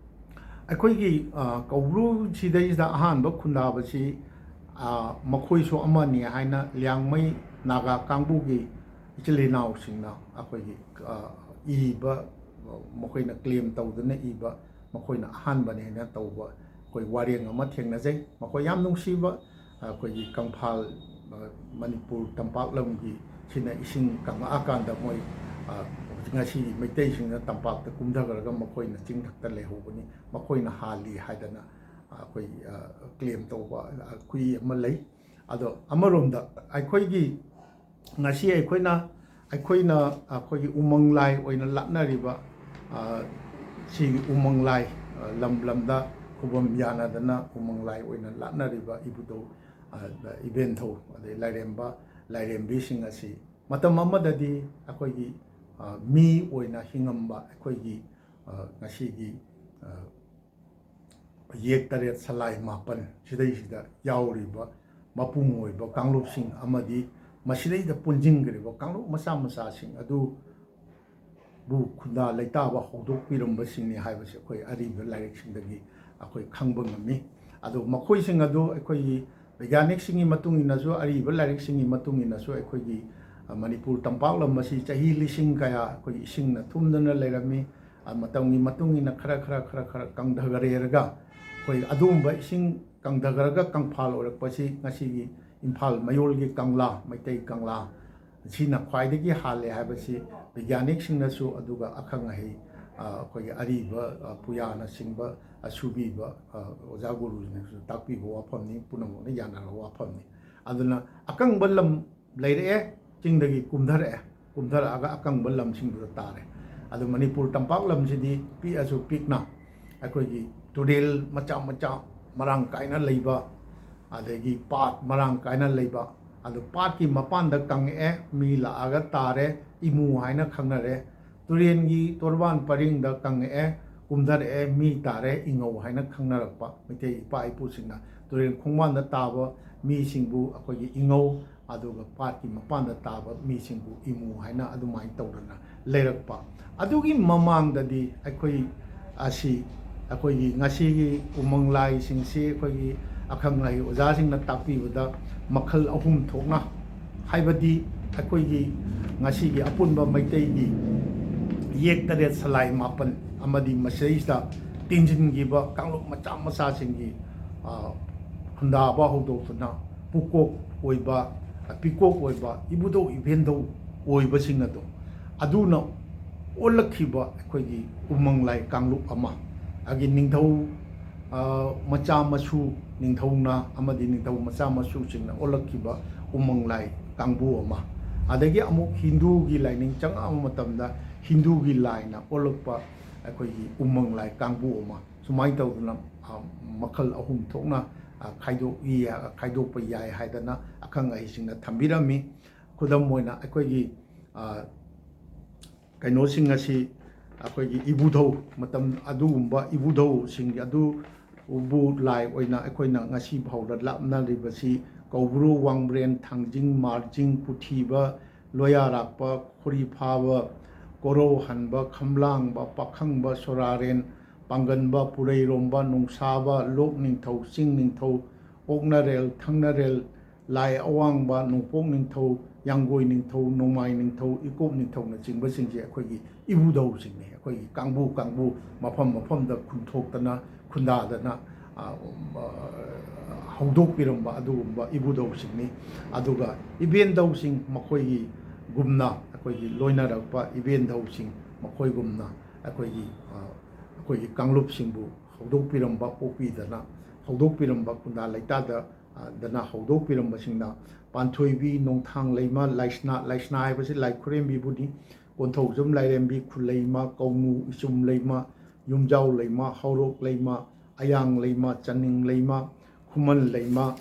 ꯑꯩꯈꯣꯏꯒꯤ, ꯑ, ꯀꯧꯕ꯭ꯔꯨꯁꯤꯗꯩꯁꯤꯗ ꯑꯍꯥꯟꯕ ꯈꯨꯟꯗꯥꯕꯁꯤ, ꯑ, ꯃꯈꯣꯏꯁꯨ ꯑꯃꯅꯤ ꯍꯥꯏꯅ ꯂꯤꯌꯥꯡꯃꯩ ꯅꯥꯒꯥ ꯀꯥꯡꯕꯨꯒꯤ ꯏꯆꯤꯜ ꯏꯅꯥꯎꯁꯤꯡꯅ ꯑꯩꯈꯣꯏꯒꯤ, ꯑ, ꯏꯕ, ꯃꯈꯣꯏꯅ claim ꯇꯧꯗꯨꯅ ꯏꯕ, ꯃꯈꯣꯏꯅ ꯑꯍꯥꯟꯕꯅꯦꯅ ꯇꯧꯕ ꯑꯩꯈꯣꯏ ꯋꯥꯔꯦꯡ ꯑꯃ ꯊꯦꯡꯅꯖꯩ꯫ ꯃꯈꯣꯏ ꯌꯥꯝ ꯅꯨꯡꯁꯤꯕ, ꯑꯩꯈꯣꯏꯒꯤ ꯀꯪꯐꯥꯜ, ꯑ, ꯃꯅꯤꯄꯨꯔ ꯇꯝꯄꯥꯛ ꯂꯝꯒꯤ ꯁꯤꯅ ꯏꯁꯤꯡ ꯀꯪꯉꯛꯑꯀꯥꯟꯗ ꯃꯣꯏ, ꯑ, ꯉꯁꯤ ꯃꯩꯇꯩꯁꯤꯡꯅ ꯇꯝꯄꯥꯛꯇ ꯀꯨꯝꯊꯈ꯭ꯔꯒ ꯃꯈꯣꯏꯅ ꯆꯤꯡꯊꯛꯇ ꯂꯩꯍꯧꯕꯅꯤ, ꯃꯈꯣꯏꯅ ꯍꯥꯜꯂꯤ ꯍꯥꯏꯗꯅ ꯑꯩꯈꯣꯏ ꯀ꯭ꯂꯦꯝ ꯇꯧꯕ ꯑꯩꯈꯣꯏ ꯑꯃ ꯂꯩ꯫ ꯑꯗꯣ ꯑꯃꯔꯣꯝꯗ ꯑꯩꯈꯣꯏꯒꯤ ꯉꯁꯤ ꯑꯩꯈꯣꯏꯅ ꯑꯩꯈꯣꯏꯅ ꯑꯩꯈꯣꯏꯒꯤ ꯎꯃꯪ ꯂꯥꯏ ꯑꯣꯏꯅ ꯂꯥꯠꯅꯔꯤꯕ ꯁꯤꯒꯤ ꯎꯃꯪ ꯂꯥꯏ, ꯂꯝ ꯂꯝꯗ ꯈꯨꯕꯝ ꯌꯥꯅꯗꯅ ꯎꯃꯪ ꯂꯥꯏ ꯑꯣꯏꯅ ꯂꯥꯠꯅꯔꯤꯕ ꯏꯕꯨꯙꯧ, ꯏꯕꯦꯟꯙꯧ, ꯑꯗꯩ ꯂꯥꯏꯔꯦꯝꯕ, ꯂꯥꯏꯔꯦꯝꯕꯤꯁꯤꯡ ꯑꯁꯤ ꯃꯇꯝ ꯑꯃꯗꯗꯤ ꯑꯩꯈꯣꯏꯒꯤ ꯃꯤ ꯑꯣꯏꯅ ꯍꯤꯡꯉꯝꯕ ꯑꯩꯈꯣꯏꯒꯤ ꯉꯁꯤꯒꯤ ꯌꯦꯛ ꯇꯔꯦꯠ ꯁꯂꯥꯏ ꯃꯥꯄꯟ ꯁꯤꯗꯩꯁꯤꯗ ꯌꯥꯎꯔꯤꯕ ꯃꯄꯨꯡ ꯑꯣꯏꯕ ꯀꯥꯡꯂꯨꯞꯁꯤꯡ ꯑꯃꯗꯤ ꯃꯁꯤꯗꯩꯗ ꯄꯨꯟꯁꯤꯟꯈ꯭ꯔꯤꯕ ꯀꯥꯡꯂꯨꯞ ꯃꯆꯥ ꯃꯆꯥꯁꯤꯡ ꯑꯗꯨꯕꯨ ꯈꯨꯟꯗꯥ ꯂꯩꯇꯥꯕ ꯍꯧꯗꯣꯛꯄꯤꯔꯝꯕꯁꯤꯡꯅꯤ ꯍꯥꯏꯕꯁꯤ ꯑꯩꯈꯣꯏ ꯑꯔꯤꯕ ꯂꯥꯏꯔꯤꯛꯁꯤꯡꯗꯒꯤ ꯑꯩꯈꯣꯏ ꯈꯪꯕ ꯉꯝꯃꯤ꯫ ꯑꯗꯣ ꯃꯈꯣꯏꯁꯤꯡ ꯑꯗꯨ ꯑꯩꯈꯣꯏꯒꯤ ꯕꯩꯒ꯭ꯌꯥꯅꯤꯛꯁꯤꯡꯒꯤ ꯃꯇꯨꯡ ꯏꯟꯅꯁꯨ, ꯑꯔꯤꯕ ꯂꯥꯏꯔꯤꯛꯁꯤꯡꯒꯤ ꯃꯇꯨꯡ ꯏꯟꯅꯁꯨ ꯑꯩꯈꯣꯏꯒꯤ ꯃꯅꯤꯄꯨꯔ ꯇꯝꯄꯥꯛꯂꯝ ꯑꯁꯤ ꯆꯍꯤ ꯂꯤꯁꯤꯡ ꯀꯌꯥ ꯑꯩꯈꯣꯏ ꯏꯁꯤꯡꯅ ꯊꯨꯝꯗꯅ ꯂꯩꯔꯝꯃꯤ꯫ ꯃꯇꯝꯒꯤ ꯃꯇꯨꯡ ꯏꯟꯅ ꯈꯔ ꯈꯔ ꯈꯔ ꯈꯔ ꯀꯪꯊꯈꯔꯦꯔꯒ ꯑꯩꯈꯣꯏ ꯑꯗꯨꯒꯨꯝꯕ ꯏꯁꯤꯡ ꯀꯪꯊꯈꯔꯒ ꯀꯪꯐꯥꯜ ꯑꯣꯏꯔꯛꯄꯁꯤ ꯉꯁꯤꯒꯤ ꯏꯝꯐꯥꯜ ꯃꯌꯣꯜꯒꯤ ꯀꯪꯂꯥ, ꯃꯩꯇꯩ ꯀꯪꯂꯥ, ꯁꯤꯅ ꯈ꯭ꯋꯥꯏꯗꯒꯤ ꯍꯥꯜꯂꯦ ꯍꯥꯏꯕꯁꯤ ꯕꯤꯒ꯭ꯌꯥꯅꯤꯛꯁꯤꯡꯅꯁꯨ ꯑꯗꯨꯒ ꯑꯈꯪ ꯑꯍꯩ, ꯑꯩꯈꯣꯏꯒꯤ ꯑꯔꯤꯕ, ꯄꯨꯌꯥꯅꯆꯤꯡꯕ ꯁꯨꯕꯤꯕ, ꯑꯣꯖꯥ ꯒꯨꯔꯨꯁꯤꯡꯅꯁꯨ ꯇꯥꯛꯄꯤꯕ ꯋꯥꯐꯝꯅꯤ, ꯄꯨꯝꯅꯃꯛꯅ ꯌꯥꯅꯔꯕ ꯋꯥꯐꯝꯅꯤ꯫ ꯑꯗꯨꯅ ꯑꯀꯪꯕ ꯂꯝ ꯂꯩꯔꯛꯑꯦ, ꯆꯤꯡꯗꯒꯤ ꯀꯨꯝꯊꯔꯛꯑꯦ, ꯀꯨꯝꯊꯔꯛꯑꯒ ꯑꯀꯪꯕ ꯂꯝꯁꯤꯡꯗꯨꯗ ꯇꯥꯔꯦ꯫ ꯑꯗꯨ ꯃꯅꯤꯄꯨꯔ ꯇꯝꯄꯥꯛ ꯂꯝꯁꯤꯗꯤ ꯄꯤꯛꯑꯁꯨ ꯄꯤꯛꯅ ꯑꯩꯈꯣꯏꯒꯤ ꯇꯨꯔꯦꯜ ꯃꯆꯥ ꯃꯆꯥ ꯃꯔꯥꯡ ꯀꯥꯏꯅ ꯂꯩꯕ, ꯑꯗꯒꯤ ꯄꯥꯠ ꯃꯔꯥꯡ ꯀꯥꯏꯅ ꯂꯩꯕ, ꯑꯗꯨ ꯄꯥꯠꯀꯤ ꯃꯄꯥꯟꯗ ꯀꯪꯉꯛꯑꯦ, ꯃꯤ ꯂꯥꯛꯑꯒ ꯇꯥꯔꯦ, ꯏꯃꯨ ꯍꯥꯏꯅ ꯈꯪꯅꯔꯦ꯫ ꯇꯨꯔꯦꯟꯒꯤ ꯇꯣꯔꯕꯥꯟ ꯄꯔꯤꯡꯗ ꯀꯪꯉꯛꯑꯦ, ꯀꯨꯝꯊꯔꯛꯑꯦ, ꯃꯤ ꯇꯥꯔꯦ, ꯏꯉꯧ ꯍꯥꯏꯅ ꯈꯪꯅꯔꯛꯄ꯫ ꯃꯩꯇꯩ ꯏꯄꯥ ꯏꯄꯨꯁꯤꯡꯅ ꯇꯨꯔꯦꯟ ꯈꯣꯡꯕꯥꯟꯗ ꯇꯥꯕ ꯃꯤꯁꯤꯡꯕꯨ ꯑꯩꯈꯣꯏꯒꯤ ꯏꯉꯧ, ꯑꯗꯨꯒ ꯄꯥꯠꯀꯤ ꯃꯄꯥꯟꯗ ꯇꯥꯕ ꯃꯤꯁꯤꯡꯕꯨ ꯏꯃꯨ ꯍꯥꯏꯅ ꯑꯗꯨꯃꯥꯏꯅ ꯇꯧꯗꯅ ꯂꯩꯔꯛꯄ꯫ ꯑꯗꯨꯒꯤ ꯃꯃꯥꯡꯗꯗꯤ ꯑꯩꯈꯣꯏ ꯑꯁꯤ, ꯑꯩꯈꯣꯏꯒꯤ ꯉꯁꯤꯒꯤ ꯎꯃꯪ ꯂꯥꯏꯁꯤꯡꯁꯤ ꯑꯩꯈꯣꯏꯒꯤ ꯑꯈꯪ ꯑꯍꯩ ꯑꯣꯖꯥꯁꯤꯡꯅ ꯇꯥꯛꯄꯤꯕꯗ ꯃꯈꯜ ꯑꯍꯨꯝ ꯊꯣꯛꯅ, ꯍꯥꯏꯕꯗꯤ ꯑꯩꯈꯣꯏꯒꯤ ꯉꯁꯤꯒꯤ ꯑꯄꯨꯟꯕ ꯃꯩꯇꯩꯒꯤ ꯌꯦꯛ ꯇꯔꯦꯠ ꯁꯂꯥꯏ ꯃꯥꯄꯟ ꯑꯃꯗꯤ ꯃꯁꯤꯗꯩꯁꯤꯗ ꯇꯤꯟꯁꯤꯟꯈꯤꯕ ꯀꯥꯡꯂꯨꯞ ꯃꯆꯥ ꯃꯆꯥꯁꯤꯡꯒꯤ, ꯑ, ꯈꯨꯟꯗꯥꯕ ꯍꯧꯗꯣꯛꯇꯨꯅ ꯄꯨꯀꯣꯛ ꯑꯣꯏꯕ, ꯄꯤꯀꯣꯛ ꯑꯣꯏꯕ, ꯏꯕꯨꯙꯧ ꯏꯕꯦꯟꯙꯧ ꯑꯣꯏꯕꯁꯤꯡ ꯑꯗꯣ, ꯑꯗꯨꯅ ꯑꯣꯜꯂꯛꯈꯤꯕ ꯑꯩꯈꯣꯏꯒꯤ ꯎꯃꯪ ꯂꯥꯏ ꯀꯥꯡꯂꯨꯞ ꯑꯃ, ꯑꯩꯒꯤ ꯅꯤꯡꯊꯧ, ꯑ, ꯃꯆꯥ ꯃꯁꯨ, ꯅꯤꯡꯊꯧꯅ ꯑꯃꯗꯤ ꯅꯤꯡꯊꯧ ꯃꯆꯥ ꯃꯁꯨꯁꯤꯡꯅ ꯑꯣꯜꯂꯛꯈꯤꯕ ꯎꯃꯪ ꯂꯥꯏ ꯀꯥꯡꯕꯨ ꯑꯃ, ꯑꯗꯒꯤ ꯑꯃꯨꯛ ꯍꯤꯟꯗꯨꯒꯤ ꯂꯥꯏꯅꯤꯡ ꯆꯪꯉꯛꯑꯕ ꯃꯇꯝꯗ ꯍꯤꯟꯗꯨꯒꯤ ꯂꯥꯏꯅ ꯑꯣꯜꯂꯛꯄ ꯑꯩꯈꯣꯏꯒꯤ ꯎꯃꯪ ꯂꯥꯏ ꯀꯥꯡꯕꯨ ꯑꯃ, ꯁꯨꯃꯥꯏꯅ ꯇꯧꯗꯅ, ꯑ, ꯃꯈꯜ ꯑꯍꯨꯝ ꯊꯣꯛꯅ, ꯑ, ꯈꯥꯏꯗꯣꯛꯏ, ꯑ, ꯈꯥꯏꯗꯣꯛꯄ ꯌꯥꯏ ꯍꯥꯏꯗꯅ ꯑꯈꯪ ꯑꯍꯩꯁꯤꯡꯅ ꯊꯝꯕꯤꯔꯝꯃꯤ꯫ ꯈꯨꯗꯝ ꯑꯣꯏꯅ ꯑꯩꯈꯣꯏꯒꯤ, ꯑ, ꯀꯩꯅꯣꯁꯤꯡ ꯑꯁꯤ ꯑꯩꯈꯣꯏꯒꯤ ꯏꯕꯨꯙꯧ, ꯃꯇꯝ ꯑꯗꯨꯒꯨꯝꯕ ꯏꯕꯨꯙꯧꯁꯤꯡ ꯑꯗꯨꯕꯨ ꯂꯥꯏ ꯑꯣꯏꯅ ꯑꯩꯈꯣꯏꯅ ꯉꯁꯤ ꯐꯥꯎꯗ ꯂꯥꯠꯅꯔꯤꯕꯁꯤ ꯀꯧꯕ꯭ꯔꯨ, ꯋꯥꯡꯕ꯭ꯔꯦꯟ, ꯊꯥꯡꯖꯤꯡ, ꯃꯥꯔꯖꯤꯡ, ꯄꯨꯊꯤꯕ, ꯂꯣꯌꯥꯔꯥꯛꯄ, ꯈꯣꯔꯤ ꯐꯥꯕ, ꯀꯣꯔꯧꯍꯟꯕ, ꯈꯝꯂꯥꯡꯕ, ꯄꯥꯈꯪꯕ, ꯁꯣꯔꯥꯔꯦꯟ, ꯄꯥꯡꯒꯟꯕ, ꯄꯨꯔꯩꯔꯣꯝꯕ, ꯅꯨꯡꯁꯥꯕ, ꯂꯣꯛ ꯅꯤꯡꯊꯧ, ꯆꯤꯡ ꯅꯤꯡꯊꯧ, ꯑꯣꯛꯅꯔꯦꯜ, ꯊꯪꯅꯔꯦꯜ, ꯂꯥꯏ ꯑꯋꯥꯡꯕ, ꯅꯣꯡꯄꯣꯛ ꯅꯤꯡꯊꯧ, ꯌꯥꯡꯒꯣꯏ ꯅꯤꯡꯊꯧ, ꯅꯣꯡꯃꯥꯏ ꯅꯤꯡꯊꯧ, ꯏꯀꯣꯛ ꯅꯤꯡꯊꯧꯅꯆꯤꯡꯕꯁꯤꯡꯁꯦ ꯑꯩꯈꯣꯏꯒꯤ ꯏꯕꯨꯙꯧꯁꯤꯡꯅꯤ꯫ ꯑꯩꯈꯣꯏꯒꯤ ꯀꯥꯡꯕꯨ ꯀꯥꯡꯕꯨ, ꯃꯐꯝ ꯃꯐꯝꯗ ꯈꯨꯟꯊꯣꯛꯇꯅ, ꯈꯨꯟꯗꯥꯗꯅ, ꯑ, ꯑ, ꯍꯧꯗꯣꯛꯄꯤꯔꯝꯕ ꯑꯗꯨꯒꯨꯝꯕ ꯏꯕꯨꯙꯧꯁꯤꯡꯅꯤ꯫ ꯑꯗꯨꯒ ꯏꯕꯦꯟꯙꯧꯁꯤꯡ, ꯃꯈꯣꯏꯒꯤꯒꯨꯝꯅ, ꯑꯩꯈꯣꯏꯒꯤ ꯂꯣꯏꯅꯔꯛꯄ ꯏꯕꯦꯟꯙꯧꯁꯤꯡ, ꯃꯈꯣꯏꯒꯨꯝꯅ ꯑꯩꯈꯣꯏꯒꯤ, ꯑ, ꯑꯩꯈꯣꯏꯒꯤ ꯀꯥꯡꯂꯨꯞꯁꯤꯡꯕꯨ ꯍꯧꯗꯣꯛꯄꯤꯔꯝꯕ, ꯄꯣꯛꯄꯤꯗꯅ ꯍꯧꯗꯣꯛꯄꯤꯔꯝꯕ, ꯈꯨꯟꯗꯥ ꯂꯩꯇꯥꯗ, ꯑ, ꯗꯅ ꯍꯧꯗꯣꯛꯄꯤꯔꯝꯕꯁꯤꯡꯅ ꯄꯥꯟꯊꯣꯏꯕꯤ, ꯅꯣꯡꯊꯥꯡ ꯂꯩꯃ, ꯂꯥꯏꯁꯅꯥ, ꯂꯥꯏꯁꯅꯥ ꯍꯥꯏꯕꯁꯤ ꯂꯥꯏ ꯈꯨꯔꯦꯝꯕꯤꯕꯨꯅꯤ꯫ ꯀꯣꯟꯊꯧꯖꯝ ꯂꯥꯏꯔꯦꯝꯕꯤ, ꯈꯨꯂꯩꯃ, ꯀꯧꯅꯨ, ꯏꯆꯨꯝ ꯂꯩꯃ, ꯌꯨꯝꯖꯥꯎ ꯂꯩꯃ, ꯍꯧꯔꯣꯛ ꯂꯩꯃ, ꯑꯌꯥꯡ ꯂꯩꯃ, ꯆꯅꯤꯡ ꯂꯩꯃ, ꯈꯨꯃꯟ ꯂꯩꯃ,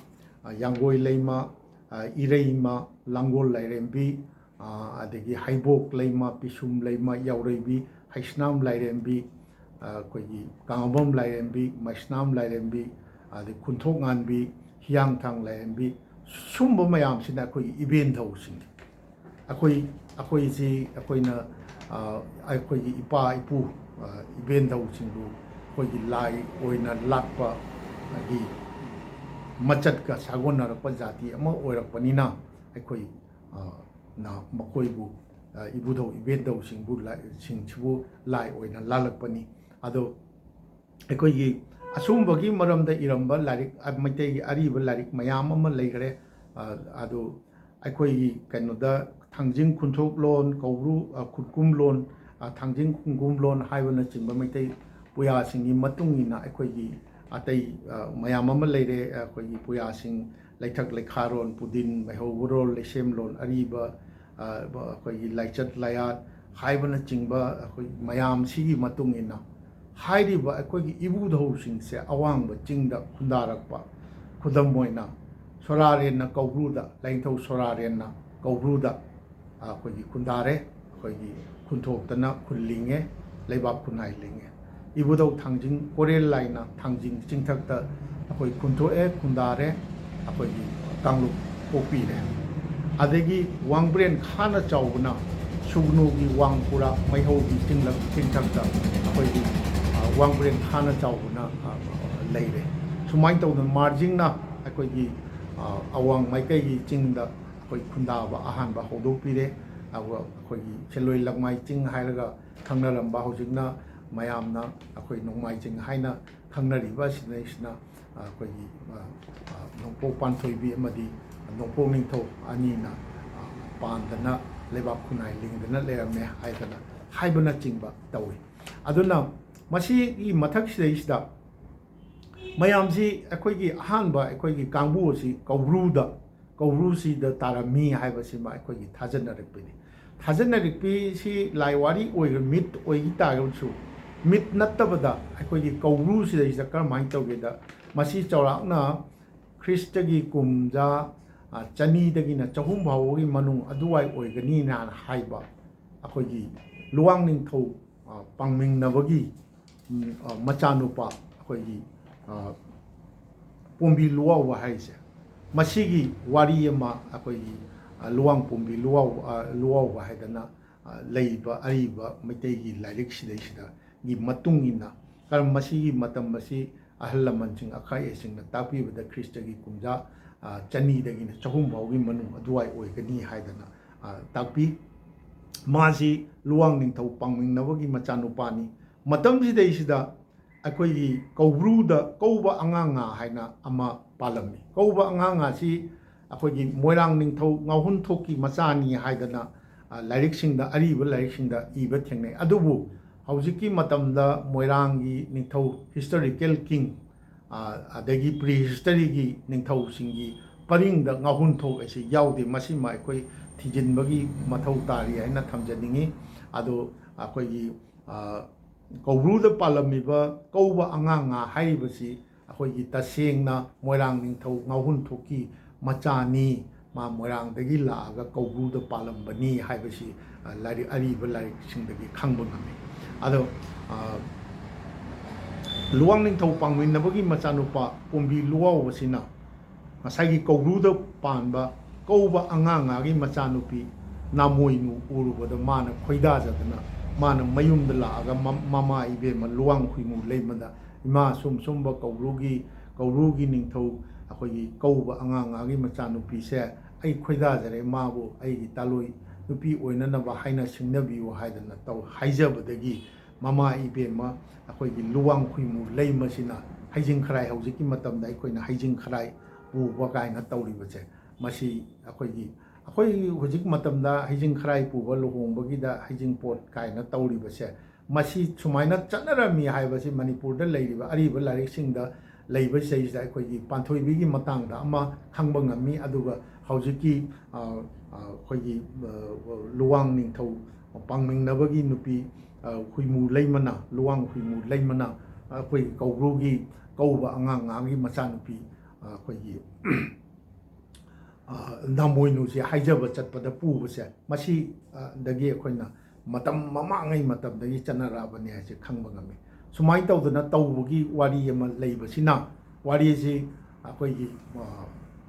ꯑ, ꯌꯥꯡꯒꯣꯏ ꯂꯩꯃ, ꯑ, ꯏꯔꯩꯃ, ꯂꯥꯡꯒꯣꯜ ꯂꯥꯏꯔꯦꯝꯕꯤ, ꯑ, ꯑꯗꯒꯤ ꯍꯩꯕꯣꯛ ꯂꯩꯃ, ꯄꯤꯁꯨꯝ ꯂꯩꯃ, ꯌꯥꯎꯔꯩꯕꯤ, ꯍꯩꯁꯅꯥꯝ ꯂꯥꯏꯔꯦꯝꯕꯤ, ꯑ, ꯑꯩꯈꯣꯏꯒꯤ ꯀꯥꯉꯕꯝ ꯂꯥꯏꯔꯦꯝꯕꯤ, ꯃꯩꯁꯅꯥꯝ ꯂꯥꯏꯔꯦꯝꯕꯤ, ꯑꯗꯩ ꯈꯨꯟꯊꯣꯛ ꯉꯥꯟꯕꯤ, ꯍꯤꯌꯥꯡꯊꯥꯡ ꯂꯥꯏꯔꯦꯝꯕꯤ, ꯁꯨꯝꯕ ꯃꯌꯥꯝꯁꯤꯅ ꯑꯩꯈꯣꯏꯒꯤ ꯏꯕꯦꯟ ꯙꯧꯁꯤꯡꯅꯤ꯫ ꯑꯩꯈꯣꯏ, ꯑꯩꯈꯣꯏꯁꯤ ꯑꯩꯈꯣꯏꯅ, ꯑ, ꯑꯩꯈꯣꯏꯒꯤ ꯏꯄꯥ ꯏꯄꯨ, ꯑ, ꯏꯕꯦꯟ ꯙꯧꯁꯤꯡꯕꯨ ꯑꯩꯈꯣꯏꯒꯤ ꯂꯥꯏ ꯑꯣꯏꯅ ꯂꯥꯠꯄꯒꯤ ꯃꯆꯠꯀ ꯁꯥꯒꯣꯟꯅꯔꯛꯄ ꯖꯥꯇꯤ ꯑꯃ ꯑꯣꯏꯔꯛꯄꯅꯤꯅ ꯑꯩꯈꯣꯏ, ꯑ, ꯅ ꯃꯈꯣꯏꯕꯨ, ꯑ, ꯏꯕꯨꯙꯧ ꯏꯕꯦꯟ ꯙꯧꯁꯤꯡꯕꯨ ꯂꯥꯏ-, ꯁꯤꯡꯁꯤꯕꯨ ꯂꯥꯏ ꯑꯣꯏꯅ ꯂꯥꯠꯂꯛꯄꯅꯤ꯫ ꯑꯗꯣ ꯑꯩꯈꯣꯏꯒꯤ ꯑꯁꯨꯝꯕꯒꯤ ꯃꯔꯝꯗ ꯏꯔꯝꯕ ꯂꯥꯏꯔꯤꯛ, ꯑ, ꯃꯩꯇꯩꯒꯤ ꯑꯔꯤꯕ ꯂꯥꯏꯔꯤꯛ ꯃꯌꯥꯝ ꯑꯃ ꯂꯩꯈ꯭ꯔꯦ꯫ ꯑ, ꯑꯗꯨ ꯑꯩꯈꯣꯏꯒꯤ ꯀꯩꯅꯣꯗ ꯊꯥꯡꯖꯤꯡ ꯈꯨꯟꯊꯣꯛꯂꯣꯟ, ꯀꯧꯕ꯭ꯔꯨ, ꯑ, ꯈꯨꯠꯀꯨꯝꯂꯣꯟ, ꯊꯥꯡꯖꯤꯡ ꯈꯨꯡꯒꯨꯝꯂꯣꯟ ꯍꯥꯏꯕꯅꯆꯤꯡꯕ ꯃꯩꯇꯩ ꯄꯨꯌꯥꯁꯤꯡꯒꯤ ꯃꯇꯨꯡ ꯏꯟꯅ ꯑꯩꯈꯣꯏꯒꯤ ꯑꯇꯩ ꯃꯌꯥꯝ ꯑꯃ ꯂꯩꯔꯦ꯫ ꯑꯩꯈꯣꯏꯒꯤ ꯄꯨꯌꯥꯁꯤꯡ, ꯂꯩꯊꯛ ꯂꯩꯈꯥꯔꯣꯟ, ꯄꯨꯗꯤꯟ, ꯃꯩꯍꯧꯔꯣꯜ, ꯂꯩꯁꯦꯝꯂꯣꯟ, ꯑꯔꯤꯕ, ꯑꯩꯈꯣꯏꯒꯤ ꯂꯥꯏꯆꯠ ꯂꯥꯏꯌꯥꯠ ꯍꯥꯏꯕꯅꯆꯤꯡꯕ ꯑꯩꯈꯣꯏ ꯃꯌꯥꯝꯁꯤꯒꯤ ꯃꯇꯨꯡ ꯏꯟꯅ ꯍꯥꯏꯔꯤꯕ ꯑꯩꯈꯣꯏꯒꯤ ꯏꯕꯨꯙꯧꯁꯤꯡꯁꯦ ꯑꯋꯥꯡꯕ ꯆꯤꯡꯗ ꯈꯨꯟꯗꯥꯔꯛꯄ, ꯈꯨꯗꯝ ꯑꯣꯏꯅ ꯁꯣꯔꯥꯔꯦꯟꯅ ꯀꯧꯕ꯭ꯔꯨꯗ, ꯂꯥꯏꯅꯤꯡꯊꯧ ꯁꯣꯔꯥꯔꯦꯟꯅ ꯀꯧꯕ꯭ꯔꯨꯗ ꯑꯩꯈꯣꯏꯒꯤ ꯈꯨꯟꯗꯥꯔꯦ꯫ ꯑꯩꯈꯣꯏꯒꯤ ꯈꯨꯟꯊꯣꯛꯇꯅ ꯈꯨꯜ ꯂꯤꯡꯉꯦ, ꯂꯩꯕꯥꯛ ꯈꯨꯟꯅꯥꯏ ꯂꯤꯡꯉꯦ꯫ ꯏꯕꯨꯙꯧ ꯊꯥꯡꯖꯤꯡ ꯀꯣꯔꯦꯜ ꯂꯥꯏꯅ ꯊꯥꯡꯖꯤꯡ ꯆꯤꯡꯊꯛꯇ ꯑꯩꯈꯣꯏ ꯈꯨꯟꯊꯣꯛꯑꯦ, ꯈꯨꯟꯗꯥꯔꯦ, ꯑꯩꯈꯣꯏꯒꯤ ꯀꯥꯡꯂꯨꯞ ꯄꯣꯛꯄꯤꯔꯦ꯫ ꯑꯗꯒꯤ ꯋꯥꯡꯕ꯭ꯔꯦꯟ ꯈꯥꯅ ꯆꯥꯎꯕꯅ ꯁꯨꯒꯅꯨꯒꯤ ꯋꯥꯡ ꯄꯨꯔꯥ ꯃꯩꯍꯧꯒꯤ ꯆꯤꯡꯂꯛ ꯆꯤꯡꯊꯛꯇ ꯑꯩꯈꯣꯏꯒꯤ ꯋꯥꯡꯕ꯭ꯔꯦꯟ ꯈꯥꯅ ꯆꯥꯎꯕꯅ ꯂꯩꯔꯦ꯫ ꯁꯨꯃꯥꯏꯅ ꯇꯧꯗꯅ ꯃꯥꯔꯖꯤꯡꯅ ꯑꯩꯈꯣꯏꯒꯤ ꯑꯋꯥꯡ ꯃꯥꯏꯀꯩꯒꯤ ꯆꯤꯡꯗ ꯑꯩꯈꯣꯏ ꯈꯨꯟꯗꯥꯕ ꯑꯍꯥꯟꯕ ꯍꯧꯗꯣꯛꯄꯤꯔꯦ꯫ ꯑꯗꯨꯒ ꯑꯩꯈꯣꯏꯒꯤ ꯁꯦꯂꯣꯏ ꯂꯛꯃꯥꯏ ꯆꯤꯡ ꯍꯥꯏꯔꯒ ꯈꯪꯅꯔꯝꯕ, ꯍꯧꯖꯤꯛꯅ ꯃꯌꯥꯝꯅ ꯑꯩꯈꯣꯏ ꯅꯣꯡꯃꯥꯏꯖꯤꯡ ꯍꯥꯏꯅ ꯈꯪꯅꯔꯤꯕ ꯑꯁꯤꯗꯩꯁꯤꯅ ꯑꯩꯈꯣꯏꯒꯤ ꯅꯣꯡꯄꯣꯛ ꯄꯥꯟꯊꯣꯏꯕꯤ ꯑꯃꯗꯤ ꯅꯣꯡꯄꯣꯛ ꯅꯤꯡꯊꯧ ꯑꯅꯤꯅ ꯄꯥꯟꯗꯅ ꯂꯩꯕꯥꯛ ꯈꯨꯟꯅꯥꯏ ꯂꯤꯡꯗꯅ ꯂꯩꯔꯝꯃꯦ ꯍꯥꯏꯗꯅ ꯍꯥꯏꯕꯅꯆꯤꯡꯕ ꯇꯧꯏ꯫ ꯑꯗꯨꯅ ꯃꯁꯤꯒꯤ ꯃꯊꯛꯁꯤꯗꯩꯁꯤꯗ ꯃꯌꯥꯝꯁꯤ ꯑꯩꯈꯣꯏꯒꯤ ꯑꯍꯥꯟꯕ ꯑꯩꯈꯣꯏꯒꯤ ꯀꯥꯡꯕꯨ ꯑꯁꯤ ꯀꯧꯕ꯭ꯔꯨꯗ, ꯀꯧꯕ꯭ꯔꯨꯁꯤꯗ ꯇꯥꯔꯝꯃꯤ ꯍꯥꯏꯕꯁꯤꯃ ꯑꯩꯈꯣꯏꯒꯤ ꯊꯥꯖꯅꯔꯛꯄꯅꯤ꯫ ꯊꯥꯖꯅꯔꯛꯄꯤꯁꯤ ꯂꯥꯏ ꯋꯥꯔꯤ ꯑꯣꯏꯔ ꯃꯤꯠ ꯑꯣꯏꯈꯤ ꯇꯥꯔꯒꯁꯨ, ꯃꯤꯠ ꯅꯠꯇꯕꯗ ꯑꯩꯈꯣꯏꯒꯤ ꯀꯧꯕ꯭ꯔꯨꯁꯤꯗꯩꯁꯤꯗ ꯀꯔꯝꯍꯥꯏꯅ ꯇꯧꯒꯦꯗ, ꯃꯁꯤ ꯆꯥꯎꯔꯥꯛꯅ ꯈ꯭ꯔꯤꯁꯇꯒꯤ ꯀꯨꯝꯖꯥ ꯆꯅꯤꯗꯒꯤꯅ ꯆꯍꯨꯝ ꯐꯥꯎꯕꯒꯤ ꯃꯅꯨꯡ ꯑꯗꯨꯋꯥꯏ ꯑꯣꯏꯒꯅꯤꯅ ꯍꯥꯏꯕ ꯑꯩꯈꯣꯏꯒꯤ ꯂꯨꯋꯥꯡ ꯅꯤꯡꯊꯧ ꯄꯥꯡꯃꯤꯟꯅꯕꯒꯤ ꯃꯆꯥꯅꯨꯄꯥ ꯑꯩꯈꯣꯏꯒꯤ ꯄꯣꯝꯕꯤ ꯂꯨꯋꯥꯎꯕ ꯍꯥꯏꯔꯤꯁꯦ, ꯃꯁꯤꯒꯤ ꯋꯥꯔꯤ ꯑꯃ ꯑꯩꯈꯣꯏꯒꯤ ꯂꯨꯋꯥꯡ ꯄꯣꯝꯕꯤ ꯂꯨꯋꯥꯎ ꯂꯨꯋꯥꯎꯕ ꯍꯥꯏꯗꯅ ꯂꯩꯕ ꯑꯔꯤꯕ ꯃꯩꯇꯩꯒꯤ ꯂꯥꯏꯔꯤꯛꯁꯤꯗꯩꯁꯤꯗꯒꯤ ꯃꯇꯨꯡ ꯏꯟꯅ, ꯀꯔꯝ ꯃꯁꯤꯒꯤ ꯃꯇꯝ ꯑꯁꯤ ꯑꯍꯜ ꯂꯃꯟꯁꯤꯡ ꯑꯈꯪ ꯑꯍꯩꯁꯤꯡꯅ ꯇꯥꯛꯄꯤꯕꯗ ꯈ꯭ꯔꯤꯁꯇꯒꯤ ꯀꯨꯝꯖꯥ ꯆꯅꯤꯗꯒꯤꯅ ꯆꯍꯨꯝ ꯐꯥꯎꯒꯤ ꯃꯅꯨꯡ ꯑꯗꯨꯋꯥꯏ ꯑꯣꯏꯒꯅꯤ ꯍꯥꯏꯗꯅ ꯇꯥꯛꯄꯤ꯫ ꯃꯥꯁꯤ ꯂꯨꯋꯥꯡ ꯅꯤꯡꯊꯧ ꯄꯥꯡꯃꯤꯟꯅꯕꯒꯤ ꯃꯆꯥꯅꯨꯄꯥꯅꯤ꯫ ꯃꯇꯝꯁꯤꯗꯩꯁꯤꯗ ꯑꯩꯈꯣꯏꯒꯤ ꯀꯧꯕ꯭ꯔꯨꯗ ꯀꯧꯕ ꯑꯉꯥꯡꯉꯥ ꯍꯥꯏꯅ ꯑꯃ ꯄꯥꯜꯂꯝꯃꯤ꯫ ꯀꯧꯕ ꯑꯉꯥꯡꯉꯥꯁꯤ ꯑꯩꯈꯣꯏꯒꯤ ꯃꯣꯏꯔꯥꯡ ꯅꯤꯡꯊꯧ ꯉꯥꯎꯍꯨꯟꯊꯣꯛꯀꯤ ꯃꯆꯥꯅꯤ ꯍꯥꯏꯗꯅ ꯑ, ꯂꯥꯏꯔꯤꯛꯁꯤꯡꯗ, ꯑꯔꯤꯕ ꯂꯥꯏꯔꯤꯛꯁꯤꯡꯗ ꯏꯕ ꯊꯦꯡꯅꯩ꯫ ꯑꯗꯨꯕꯨ ꯍꯧꯖꯤꯛꯀꯤ ꯃꯇꯝꯗ ꯃꯣꯏꯔꯥꯡꯒꯤ ꯅꯤꯡꯊꯧ, historical king, ꯑ, ꯑꯗꯒꯤ prehistoryꯒꯤ ꯅꯤꯡꯊꯧꯁꯤꯡꯒꯤ ꯄꯔꯤꯡꯗ ꯉꯥꯍꯨꯟꯊꯣꯛ ꯑꯁꯤ ꯌꯥꯎꯗꯦ꯫ ꯃꯁꯤꯃ ꯑꯩꯈꯣꯏ ꯊꯤꯖꯤꯟꯕꯒꯤ ꯃꯊꯧ ꯇꯥꯔꯤ ꯍꯥꯏꯅ ꯊꯝꯖꯅꯤꯡꯉꯤ꯫ ꯑꯗꯣ ꯑꯩꯈꯣꯏꯒꯤ, ꯑ, ꯀꯧꯕ꯭ꯔꯨꯗ ꯄꯥꯜꯂꯝꯃꯤꯕ ꯀꯧꯕ ꯑꯉꯥꯡ ꯉꯥ ꯍꯥꯏꯔꯤꯕꯁꯤ ꯑꯩꯈꯣꯏꯒꯤ ꯇꯁꯦꯡꯅ ꯃꯣꯏꯔꯥꯡ ꯅꯤꯡꯊꯧ ꯉꯥꯍꯨꯟꯊꯣꯛꯀꯤ ꯃꯆꯥꯅꯤ, ꯃꯥ ꯃꯣꯏꯔꯥꯡꯗꯒꯤ ꯂꯥꯛꯑꯒ ꯀꯧꯕ꯭ꯔꯨꯗ ꯄꯥꯜꯂꯝꯕꯅꯤ ꯍꯥꯏꯕꯁꯤ, ꯑ, ꯂꯥꯏꯔꯤꯛ, ꯑꯔꯤꯕ ꯂꯥꯏꯔꯤꯛꯁꯤꯡꯗꯒꯤ ꯈꯪꯕ ꯉꯝꯃꯤ꯫ ꯑꯗꯣ, ꯑ, ꯂꯨꯋꯥꯡ ꯅꯤꯡꯊꯧ ꯄꯥꯡꯃꯤꯟꯅꯕꯒꯤ ꯃꯆꯥꯅꯨꯄꯥ ꯀꯣꯝꯕꯤ ꯂꯨꯋꯥꯎ ꯑꯁꯤꯅ ꯉꯁꯥꯏꯒꯤ ꯀꯧꯕ꯭ꯔꯨꯗ ꯄꯥꯟꯕ ꯀꯧꯕ ꯑꯉꯥꯡ ꯉꯥꯒꯤ ꯃꯆꯥꯅꯨꯄꯤ ꯅꯥꯃꯣꯏꯅꯨ ꯎꯔꯨꯕꯗ ꯃꯥꯅ ꯈꯣꯏꯗꯥꯖꯗꯅ ꯃꯥꯅ ꯃꯌꯨꯝꯗ ꯂꯥꯛꯑꯒ ꯃ-, ꯃꯃꯥ ꯏꯕꯦꯝꯃ ꯂꯨꯋꯥꯡ ꯈꯨꯏꯃꯨ ꯂꯩꯃꯗ, "ꯏꯃꯥ, ꯁꯨꯝ ꯁꯨꯝꯕ ꯀꯧꯕ꯭ꯔꯨꯒꯤ, ꯀꯧꯕ꯭ꯔꯨꯒꯤ ꯅꯤꯡꯊꯧ ꯑꯩꯈꯣꯏꯒꯤ ꯀꯧꯕ ꯑꯉꯥꯡ ꯉꯥꯒꯤ ꯃꯆꯥꯅꯨꯄꯤꯁꯦ ꯑꯩ ꯈꯣꯏꯗꯥꯖꯔꯦ, ꯃꯥꯕꯨ ꯑꯩꯒꯤ ꯇꯥꯂꯣꯏ ꯅꯨꯄꯤ ꯑꯣꯏꯅꯅꯕ ꯍꯥꯏꯅ ꯁꯤꯡꯅꯕꯤꯌꯨ" ꯍꯥꯏꯗꯅ ꯇꯧ-, ꯍꯥꯏꯖꯕꯗꯒꯤ ꯃꯃꯥ ꯏꯕꯦꯝꯃ ꯑꯩꯈꯣꯏꯒꯤ ꯂꯨꯋꯥꯡ ꯈꯨꯏꯃꯨ ꯂꯩꯃꯁꯤꯅ ꯍꯩꯖꯤꯡ ꯈꯔꯥꯏ, ꯍꯧꯖꯤꯛꯀꯤ ꯃꯇꯝꯗ ꯑꯩꯈꯣꯏꯅ ꯍꯩꯖꯤꯡ ꯈꯔꯥꯏ ꯄꯨꯕ ꯀꯥꯏꯅ ꯇꯧꯔꯤꯕꯁꯦ, ꯃꯁꯤ ꯑꯩꯈꯣꯏꯒꯤ, ꯑꯩꯈꯣꯏ ꯍꯧꯖꯤꯛ ꯃꯇꯝꯗ ꯍꯩꯖꯤꯡ ꯈꯔꯥꯏ ꯄꯨꯕ, ꯂꯨꯍꯣꯡꯕꯒꯤꯗ ꯍꯩꯖꯤꯡꯄꯣꯠ ꯀꯥꯏꯅ ꯇꯧꯔꯤꯕꯁꯦ, ꯃꯁꯤ ꯁꯨꯃꯥꯏꯅ ꯆꯠꯅꯔꯝꯃꯤ ꯍꯥꯏꯕꯁꯤ ꯃꯅꯤꯄꯨꯔꯗ ꯂꯩꯔꯤꯕ ꯑꯔꯤꯕ ꯂꯥꯏꯔꯤꯛꯁꯤꯡꯗ ꯂꯩꯕꯁꯤꯗꯩꯁꯤꯗ ꯑꯩꯈꯣꯏꯒꯤ ꯄꯥꯟꯊꯣꯏꯕꯤꯒꯤ ꯃꯇꯥꯡꯗ ꯑꯃ ꯈꯪꯕ ꯉꯝꯃꯤ꯫ ꯑꯗꯨꯒ ꯍꯧꯖꯤꯛꯀꯤ, ꯑ, ꯑ, ꯑꯩꯈꯣꯏꯒꯤ, ꯑ, ꯂꯨꯋꯥꯡ ꯅꯤꯡꯊꯧ ꯄꯥꯡꯃꯤꯟꯅꯕꯒꯤ ꯅꯨꯄꯤ, ꯑ, ꯍꯨꯏꯃꯨ ꯂꯩꯃꯅ, ꯂꯨꯋꯥꯡ ꯍꯨꯏꯃꯨ ꯂꯩꯃꯅ ꯑꯩꯈꯣꯏꯒꯤ ꯀꯧꯕ꯭ꯔꯨꯒꯤ ꯀꯧꯕ ꯑꯉꯥꯡ ꯉꯥꯒꯤ ꯃꯆꯥꯅꯨꯄꯤ, ꯑ, ꯑꯩꯈꯣꯏꯒꯤ, ꯑ, ꯅꯥꯃꯣꯏꯅꯨꯁꯦ ꯍꯥꯏꯖꯕ ꯆꯠꯄꯗ ꯄꯨꯕꯁꯦ, ꯃꯁꯤ, ꯑ, ꯗꯒꯤ ꯑꯩꯈꯣꯏꯅ ꯃꯇꯝ ꯃꯃꯥꯡꯉꯩ ꯃꯇꯝꯗꯒꯤ ꯆꯠꯅꯔꯛꯑꯕꯅꯤ ꯍꯥꯏꯁꯦ ꯈꯪꯕ ꯉꯝꯃꯤ꯫ ꯁꯨꯃꯥꯏꯅ ꯇꯧꯗꯅ ꯇꯧꯕꯒꯤ ꯋꯥꯔꯤ ꯑꯃ ꯂꯩꯕꯁꯤꯅ, ꯋꯥꯔꯤꯁꯤ ꯑꯩꯈꯣꯏꯒꯤ, ꯑ,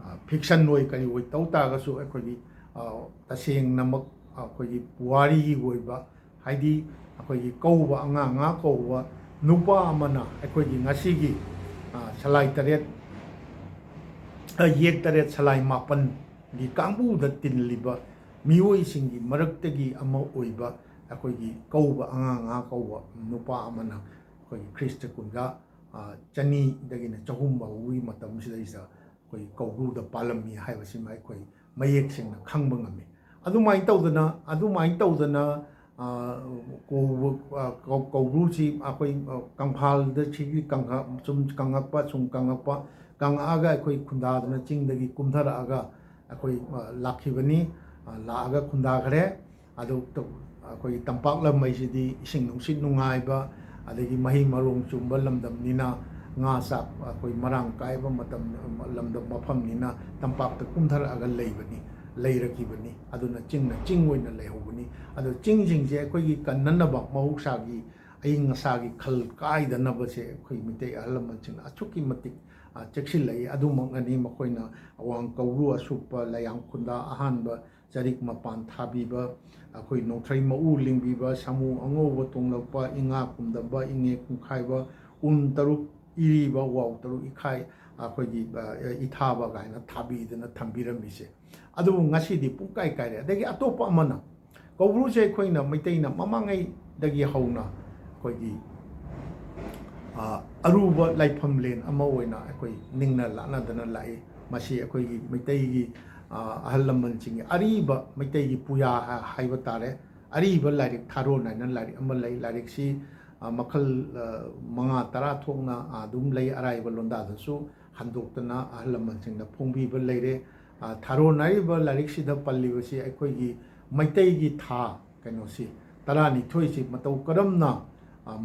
ꯑ, fiction ꯑꯣꯏ ꯀꯔꯤ ꯑꯣꯏ ꯇꯧ ꯇꯥꯔꯒꯁꯨ ꯑꯩꯈꯣꯏꯒꯤ, ꯑ, ꯇꯁꯦꯡꯅꯃꯛ ꯑꯩꯈꯣꯏꯒꯤ ꯄꯨꯋꯥꯔꯤꯒꯤ ꯑꯣꯏꯕ, ꯍꯥꯏꯗꯤ ꯑꯩꯈꯣꯏꯒꯤ ꯀꯧꯕ ꯑꯉꯥꯡ ꯉꯥ ꯀꯧꯕ ꯅꯨꯄꯥ ꯑꯃꯅ ꯑꯩꯈꯣꯏꯒꯤ ꯉꯁꯤꯒꯤ, ꯑ, ꯁꯂꯥꯏ ꯇꯔꯦꯠ, ꯑ, ꯌꯦꯛ ꯇꯔꯦꯠ ꯁꯂꯥꯏ ꯃꯥꯄꯟꯒꯤ ꯀꯥꯡꯕꯨꯗ ꯇꯤꯜꯂꯤꯕ ꯃꯤꯑꯣꯏꯁꯤꯡꯒꯤ ꯃꯔꯛꯇꯒꯤ ꯑꯃ ꯑꯣꯏꯕ ꯑꯩꯈꯣꯏꯒꯤ ꯀꯧꯕ ꯑꯉꯥꯡ ꯉꯥ ꯀꯧꯕ ꯅꯨꯄꯥ ꯑꯃꯅ ꯑꯩꯈꯣꯏꯒꯤ ꯈ꯭ꯔꯤꯁꯇ ꯀꯨꯝꯖꯥ, ꯑ, ꯆꯅꯤꯗꯒꯤꯅ ꯆꯍꯨꯝ ꯐꯥꯎꯕꯒꯤ ꯃꯇꯝꯁꯤꯗꯩꯁꯤꯗ ꯑꯩꯈꯣꯏ ꯀꯧꯕ꯭ꯔꯨꯗ ꯄꯥꯜꯂꯝꯃꯤ ꯍꯥꯏꯕꯁꯤꯃ ꯑꯩꯈꯣꯏ ꯃꯌꯦꯛ ꯁꯦꯡꯅ ꯈꯪꯕ ꯉꯝꯃꯤ꯫ ꯑꯗꯨꯃꯥꯏꯅ ꯇꯧꯗꯅ ꯑꯗꯨꯃꯥꯏꯅ ꯇꯧꯗꯅ ꯀꯧꯕ꯭ꯔꯨꯁꯤ ꯑꯩꯈꯣꯏ ꯀꯪꯐꯥꯜꯗ ꯁꯤꯒꯤ ꯁꯨꯝ ꯀꯪꯉꯛꯄ ꯁꯨꯝ ꯀꯪꯉꯛꯄ, ꯀꯪꯉꯛꯑꯒ ꯑꯩꯈꯣꯏ ꯈꯨꯟꯗꯥꯗꯨꯅ ꯆꯤꯡꯗꯒꯤ ꯀꯨꯝꯊꯔꯛꯑꯒ ꯑꯩꯈꯣꯏ ꯂꯥꯛꯈꯤꯕꯅꯤ꯫ ꯂꯥꯛꯑꯒ ꯈꯨꯟꯗꯥꯈ꯭ꯔꯦ꯫ ꯑꯗꯨ ꯑꯩꯈꯣꯏꯒꯤ ꯇꯝꯄꯥꯛ ꯂꯝ ꯍꯥꯏꯁꯤꯗꯤ ꯏꯁꯤꯡ ꯅꯨꯡꯁꯤꯠ ꯅꯨꯡꯉꯥꯏꯕ, ꯑꯗꯒꯤ ꯃꯍꯩ ꯃꯔꯣꯡ ꯆꯨꯝꯕ ꯂꯝꯗꯝꯅꯤꯅ, ꯉꯥ ꯆꯥꯛ ꯑꯩꯈꯣꯏ ꯃꯔꯥꯡ ꯀꯥꯏꯕ ꯃꯇꯝ, ꯂꯝꯗꯝ ꯃꯐꯝꯅꯤꯅ ꯇꯝꯄꯥꯛꯇ ꯀꯨꯝꯊꯔꯛꯑꯒ ꯂꯩꯕꯅꯤ, ꯂꯩꯔꯛꯈꯤꯕꯅꯤ꯫ ꯑꯗꯨꯅ ꯆꯤꯡꯅ ꯆꯤꯡ ꯑꯣꯏꯅ ꯂꯩꯍꯧꯕꯅꯤ꯫ ꯑꯗꯣ ꯆꯤꯡꯁꯤꯡꯁꯦ ꯑꯩꯈꯣꯏꯒꯤ ꯀꯟꯅꯅꯕ, ꯃꯍꯧꯁꯥꯒꯤ ꯑꯏꯪ ꯑꯁꯥꯒꯤ ꯈꯜ ꯀꯥꯏꯗꯅꯕꯁꯦ ꯑꯩꯈꯣꯏ ꯃꯤꯇꯩ ꯑꯍꯜ ꯂꯃꯟꯁꯤꯡꯅ ꯑꯁꯨꯛꯀꯤ ꯃꯇꯤꯛ ꯆꯦꯛꯁꯤꯜꯂꯛꯏ꯫ ꯑꯗꯨꯃꯛꯅꯅꯤ ꯃꯈꯣꯏꯅ ꯑꯋꯥꯡ ꯀꯧꯕ꯭ꯔꯨ ꯑꯁꯨꯞꯄ, ꯂꯩꯌꯥꯡ ꯈꯨꯟꯗꯥ ꯑꯍꯥꯟꯕ, ꯆꯔꯤꯛ ꯃꯄꯥꯟ ꯊꯥꯕꯤꯕ, ꯑꯩꯈꯣꯏ ꯅꯣꯡꯊ꯭ꯔꯩ ꯃꯎ ꯂꯤꯡꯕꯤꯕ, ꯁꯥꯃꯨ ꯑꯉꯧꯕ ꯇꯣꯡꯂꯛꯄ, ꯏꯉꯥ ꯀꯨꯝꯗꯝꯕ, ꯏꯉꯦ ꯀꯨꯡꯈꯥꯏꯕ, ꯎꯟ ꯇꯔꯨꯛ ꯏꯔꯤꯕ, ꯋꯥꯎ ꯇꯔꯨꯛ ꯏꯈꯥꯏ, ꯑꯩꯈꯣꯏꯒꯤ ꯏꯊꯥꯕ ꯀꯥꯏꯅ ꯊꯥꯕꯤꯗꯅ ꯊꯝꯕꯤꯔꯝꯃꯤꯁꯦ꯫ ꯑꯗꯨꯕꯨ ꯉꯁꯤꯗꯤ ꯄꯨꯡꯀꯥꯏ ꯀꯥꯏꯔꯦ꯫ ꯑꯗꯒꯤ ꯑꯇꯣꯞꯄ ꯑꯃꯅ, ꯀꯧꯕ꯭ꯔꯨꯁꯦ ꯑꯩꯈꯣꯏꯅ ꯃꯩꯇꯩꯅ ꯃꯃꯥꯡꯉꯩꯗꯒꯤ ꯍꯧꯅ ꯑꯩꯈꯣꯏꯒꯤ ꯑꯔꯨꯕ ꯂꯥꯏꯐꯝꯂꯦꯟ ꯑꯃ ꯑꯣꯏꯅ ꯑꯩꯈꯣꯏ ꯅꯤꯡꯅ ꯂꯥꯠꯅꯗꯅ ꯂꯥꯛꯏ꯫ ꯃꯁꯤ ꯑꯩꯈꯣꯏꯒꯤ ꯃꯩꯇꯩꯒꯤ ꯑꯍꯜ ꯂꯃꯟꯁꯤꯡꯒꯤ ꯑꯔꯤꯕ ꯃꯩꯇꯩꯒꯤ ꯄꯨꯌꯥ ꯍꯥꯏꯕ ꯇꯥꯔꯦ꯫ ꯑꯔꯤꯕ ꯂꯥꯏꯔꯤꯛ ꯊꯥꯔꯣꯟ ꯍꯥꯏꯅ ꯂꯥꯏꯔꯤꯛ ꯑꯃ ꯂꯩ꯫ ꯂꯥꯏꯔꯤꯛꯁꯤ ꯃꯈꯜ ꯃꯉꯥ ꯇꯔꯥ ꯊꯣꯛꯅ ꯑꯗꯨꯝ ꯂꯩ꯫ ꯑꯔꯥꯏꯕ ꯂꯣꯟꯗꯥꯗꯁꯨ ꯍꯟꯗꯣꯛꯇꯅ ꯑꯍꯜ ꯂꯃꯟꯁꯤꯡꯅ ꯐꯣꯡꯕꯤꯕ ꯂꯩꯔꯦ꯫ ꯊꯥꯔꯣꯟ ꯍꯥꯏꯔꯤꯕ ꯂꯥꯏꯔꯤꯛꯁꯤꯗ ꯄꯜꯂꯤꯕꯁꯤ ꯑꯩꯈꯣꯏꯒꯤ ꯃꯩꯇꯩꯒꯤ ꯊꯥ ꯀꯩꯅꯣꯁꯤ ꯇꯔꯥꯅꯤꯊꯣꯏꯁꯤ ꯃꯇꯧ ꯀꯔꯝꯅ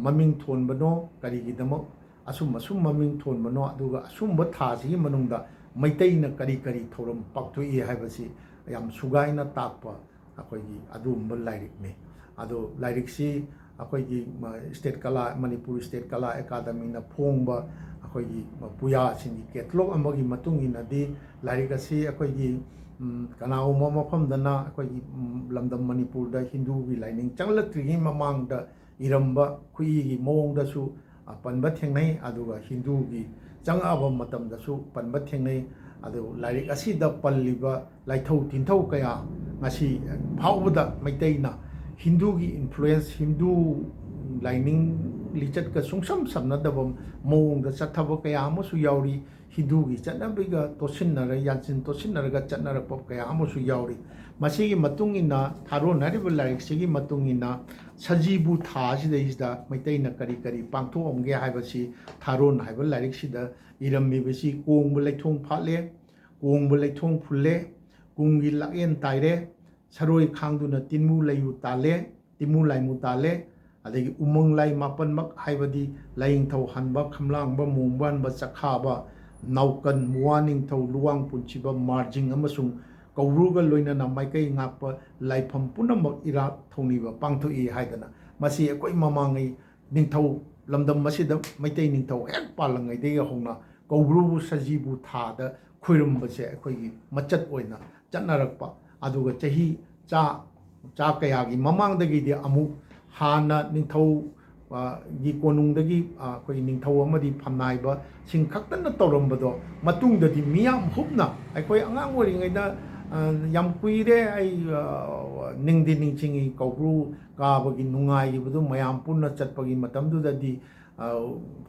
ꯃꯃꯤꯡ ꯊꯣꯟꯕꯅꯣ, ꯀꯔꯤꯒꯤꯗꯃꯛ ꯑꯁꯨꯝ ꯑꯁꯨꯝ ꯃꯃꯤꯡ ꯊꯣꯟꯕꯅꯣ, ꯑꯗꯨꯒ ꯑꯁꯨꯝꯕ ꯊꯥꯁꯤꯒꯤ ꯃꯅꯨꯡꯗ ꯃꯩꯇꯩꯅ ꯀꯔꯤ ꯀꯔꯤ ꯊꯧꯔꯝ ꯄꯥꯡꯊꯣꯛꯏ ꯍꯥꯏꯕꯁꯤ ꯌꯥꯝ ꯁꯨꯒꯥꯏꯅ ꯇꯥꯛꯄ ꯑꯩꯈꯣꯏꯒꯤ ꯑꯗꯨꯒꯨꯝꯕ ꯂꯥꯏꯔꯤꯛꯅꯤ꯫ ꯑꯗꯣ ꯂꯥꯏꯔꯤꯛꯁꯤ ꯑꯩꯈꯣꯏꯒꯤ ꯁ꯭ꯇꯦꯠ ꯀꯂꯥ, ꯃꯅꯤꯄꯨꯔ ꯁ꯭ꯇꯦꯠ ꯀꯂꯥ ꯑꯦꯀꯥꯗꯃꯤꯅ ꯐꯣꯡꯕ ꯑꯩꯈꯣꯏꯒꯤ ꯄꯨꯌꯥꯁꯤꯡꯒꯤ ꯀꯦꯇꯂꯣꯛ ꯑꯃꯒꯤ ꯃꯇꯨꯡ ꯏꯟꯅꯗꯤ ꯂꯥꯏꯔꯤꯛ ꯑꯁꯤ ꯑꯩꯈꯣꯏꯒꯤ ꯀꯅꯥꯒꯨꯝꯕ ꯃꯐꯝꯗꯅ ꯑꯩꯈꯣꯏꯒꯤ ꯂꯝꯗꯝ ꯃꯅꯤꯄꯨꯔꯗ ꯍꯤꯟꯗꯨꯒꯤ ꯂꯥꯏꯅꯤꯡ ꯆꯪꯂꯛꯇ꯭ꯔꯤꯉꯩ ꯃꯃꯥꯡꯗ ꯏꯔꯝꯕ ꯈꯨꯠꯏꯒꯤ ꯃꯑꯣꯡꯗꯁꯨ ꯄꯟꯕ ꯊꯦꯡꯅꯩ꯫ ꯑꯗꯨꯒ ꯍꯤꯟꯗꯨꯒꯤ ꯆꯪꯉꯛꯑꯕ ꯃꯇꯝꯗꯁꯨ ꯄꯟꯕ ꯊꯦꯡꯅꯩ꯫ ꯑꯗꯨ ꯂꯥꯏꯔꯤꯛ ꯑꯁꯤꯗ ꯄꯜꯂꯤꯕ ꯂꯥꯏꯊꯧ ꯇꯤꯟꯊꯧ ꯀꯌꯥ ꯉꯁꯤ ꯐꯥꯎꯕꯗ ꯃꯩꯇꯩꯅ ꯍꯤꯟꯗꯨꯒꯤ ꯏꯟꯐ꯭ꯂꯨꯌꯦꯟꯁ, ꯍꯤꯟꯗꯨ ꯂꯥꯏꯅꯤꯡ ꯂꯤꯆꯠꯀ ꯁꯨꯡꯁꯝ ꯁꯝꯅꯗꯕ ꯃꯑꯣꯡꯗ ꯆꯠꯊꯕ ꯀꯌꯥ ꯑꯃꯁꯨ ꯌꯥꯎꯔꯤ꯫ ꯍꯤꯟꯗꯨꯒꯤ ꯆꯠꯅꯕꯤꯒ ꯇꯣꯠꯁꯤꯟꯅꯔ, ꯌꯥꯟꯁꯤꯟ ꯇꯣꯠꯁꯤꯟꯅꯔꯒ ꯆꯠꯅꯔꯛꯄ ꯀꯌꯥ ꯑꯃꯁꯨ ꯌꯥꯎꯔꯤ꯫ ꯃꯁꯤꯒꯤ ꯃꯇꯨꯡ ꯏꯟꯅ, ꯊꯥꯔꯣꯟ ꯍꯥꯏꯔꯤꯕ ꯂꯥꯏꯔꯤꯛꯁꯤꯒꯤ ꯃꯇꯨꯡ ꯏꯟꯅ, ꯁꯖꯤꯕꯨ ꯊꯥ ꯑꯁꯤꯗꯩꯁꯤꯗ ꯃꯩꯇꯩꯅ ꯀꯔꯤ ꯀꯔꯤ ꯄꯥꯡꯊꯣꯛꯑꯝꯒꯦ ꯍꯥꯏꯕꯁꯤ ꯊꯥꯔꯣꯟ ꯍꯥꯏꯕ ꯂꯥꯏꯔꯤꯛꯁꯤꯗ ꯏꯔꯝꯃꯤꯕꯁꯤ, ꯀꯣꯡꯕ ꯂꯩꯊꯣꯡ ꯐꯥꯠꯂꯦ, ꯀꯣꯡꯕ ꯂꯩꯊꯣꯡ ꯐꯨꯜꯂꯦ, ꯀꯨꯝꯒꯤ ꯂꯥꯛꯌꯦꯟ ꯇꯥꯏꯔꯦ, ꯁꯔꯣꯏ ꯈꯥꯡꯗꯨꯅ ꯇꯤꯟꯃꯨ ꯂꯩꯌꯨ ꯇꯥꯜꯂꯦ, ꯇꯤꯟꯃꯨ ꯂꯥꯏꯃꯨ ꯇꯥꯜꯂꯦ, ꯑꯗꯒꯤ ꯎꯃꯪ ꯂꯥꯏ ꯃꯥꯄꯟꯃꯛ, ꯍꯥꯏꯕꯗꯤ ꯂꯥꯏꯅꯤꯡꯊꯧ ꯍꯟꯕ, ꯈꯝꯂꯥꯡꯕ, ꯃꯣꯡꯕ ꯍꯟꯕ, ꯆꯈꯥꯕ, ꯅꯥꯎꯀꯟ, ꯃꯨꯋꯥ ꯅꯤꯡꯊꯧ, ꯂꯨꯋꯥꯡ ꯄꯨꯟꯁꯤꯕ, ꯃꯥꯔꯖꯤꯡ ꯑꯃꯁꯨꯡ ꯀꯧꯕ꯭ꯔꯨꯒ ꯂꯣꯏꯅꯅ ꯃꯥꯏꯀꯩ ꯉꯥꯛꯄ ꯂꯥꯏꯐꯝ ꯄꯨꯝꯅꯃꯛ ꯏꯔꯥꯠ ꯊꯧꯅꯤꯕ ꯄꯥꯡꯊꯣꯛꯏ ꯍꯥꯏꯗꯅ, ꯃꯁꯤ ꯑꯩꯈꯣꯏ ꯃꯃꯥꯡꯉꯩ ꯅꯤꯡꯊꯧ ꯂꯝꯗꯝ ꯑꯁꯤꯗ ꯃꯩꯇꯩ ꯅꯤꯡꯊꯧ ꯍꯦꯛ ꯄꯥꯜꯂꯤꯉꯩꯗꯒꯤ ꯍꯧꯅ ꯀꯧꯕ꯭ꯔꯨꯕꯨ ꯁꯖꯤꯕꯨ ꯊꯥꯗ ꯈꯣꯏꯔꯝꯕꯁꯦ ꯑꯩꯈꯣꯏꯒꯤ ꯃꯆꯠ ꯑꯣꯏꯅ ꯆꯠꯅꯔꯛꯄ, ꯑꯗꯨꯒ ꯆꯍꯤ ꯆꯥ, ꯆꯥ ꯀꯌꯥꯒꯤ ꯃꯃꯥꯡꯗꯒꯤꯗꯤ ꯑꯃꯨꯛ ꯍꯥꯟꯅ ꯅꯤꯡꯊꯧ, ꯑ, ꯒꯤ ꯀꯣꯅꯨꯡꯗꯒꯤ, ꯑ, ꯑꯩꯈꯣꯏꯒꯤ ꯅꯤꯡꯊꯧ ꯑꯃꯗꯤ ꯐꯝꯅꯥꯏꯕꯁꯤꯡ ꯈꯛꯇꯅ ꯇꯧꯔꯝꯕꯗꯣ, ꯃꯇꯨꯡꯗꯗꯤ ꯃꯤꯌꯥꯝ ꯍꯨꯞꯅ, ꯑꯩꯈꯣꯏ ꯑꯉꯥꯡ ꯑꯣꯏꯔꯤꯉꯩꯗ, ꯑ, ꯌꯥꯝ ꯀꯨꯏꯔꯦ ꯑꯩ, ꯑ, ꯅꯤꯡꯗꯤ ꯅꯤꯡꯁꯤꯡꯉꯤ, ꯀꯧꯕ꯭ꯔꯨ ꯀꯥꯕꯒꯤ ꯅꯨꯡꯉꯥꯏꯈꯤꯕꯗꯨ, ꯃꯌꯥꯝ ꯄꯨꯟꯅ ꯆꯠꯄꯒꯤ ꯃꯇꯝꯗꯨꯗꯗꯤ, ꯑ,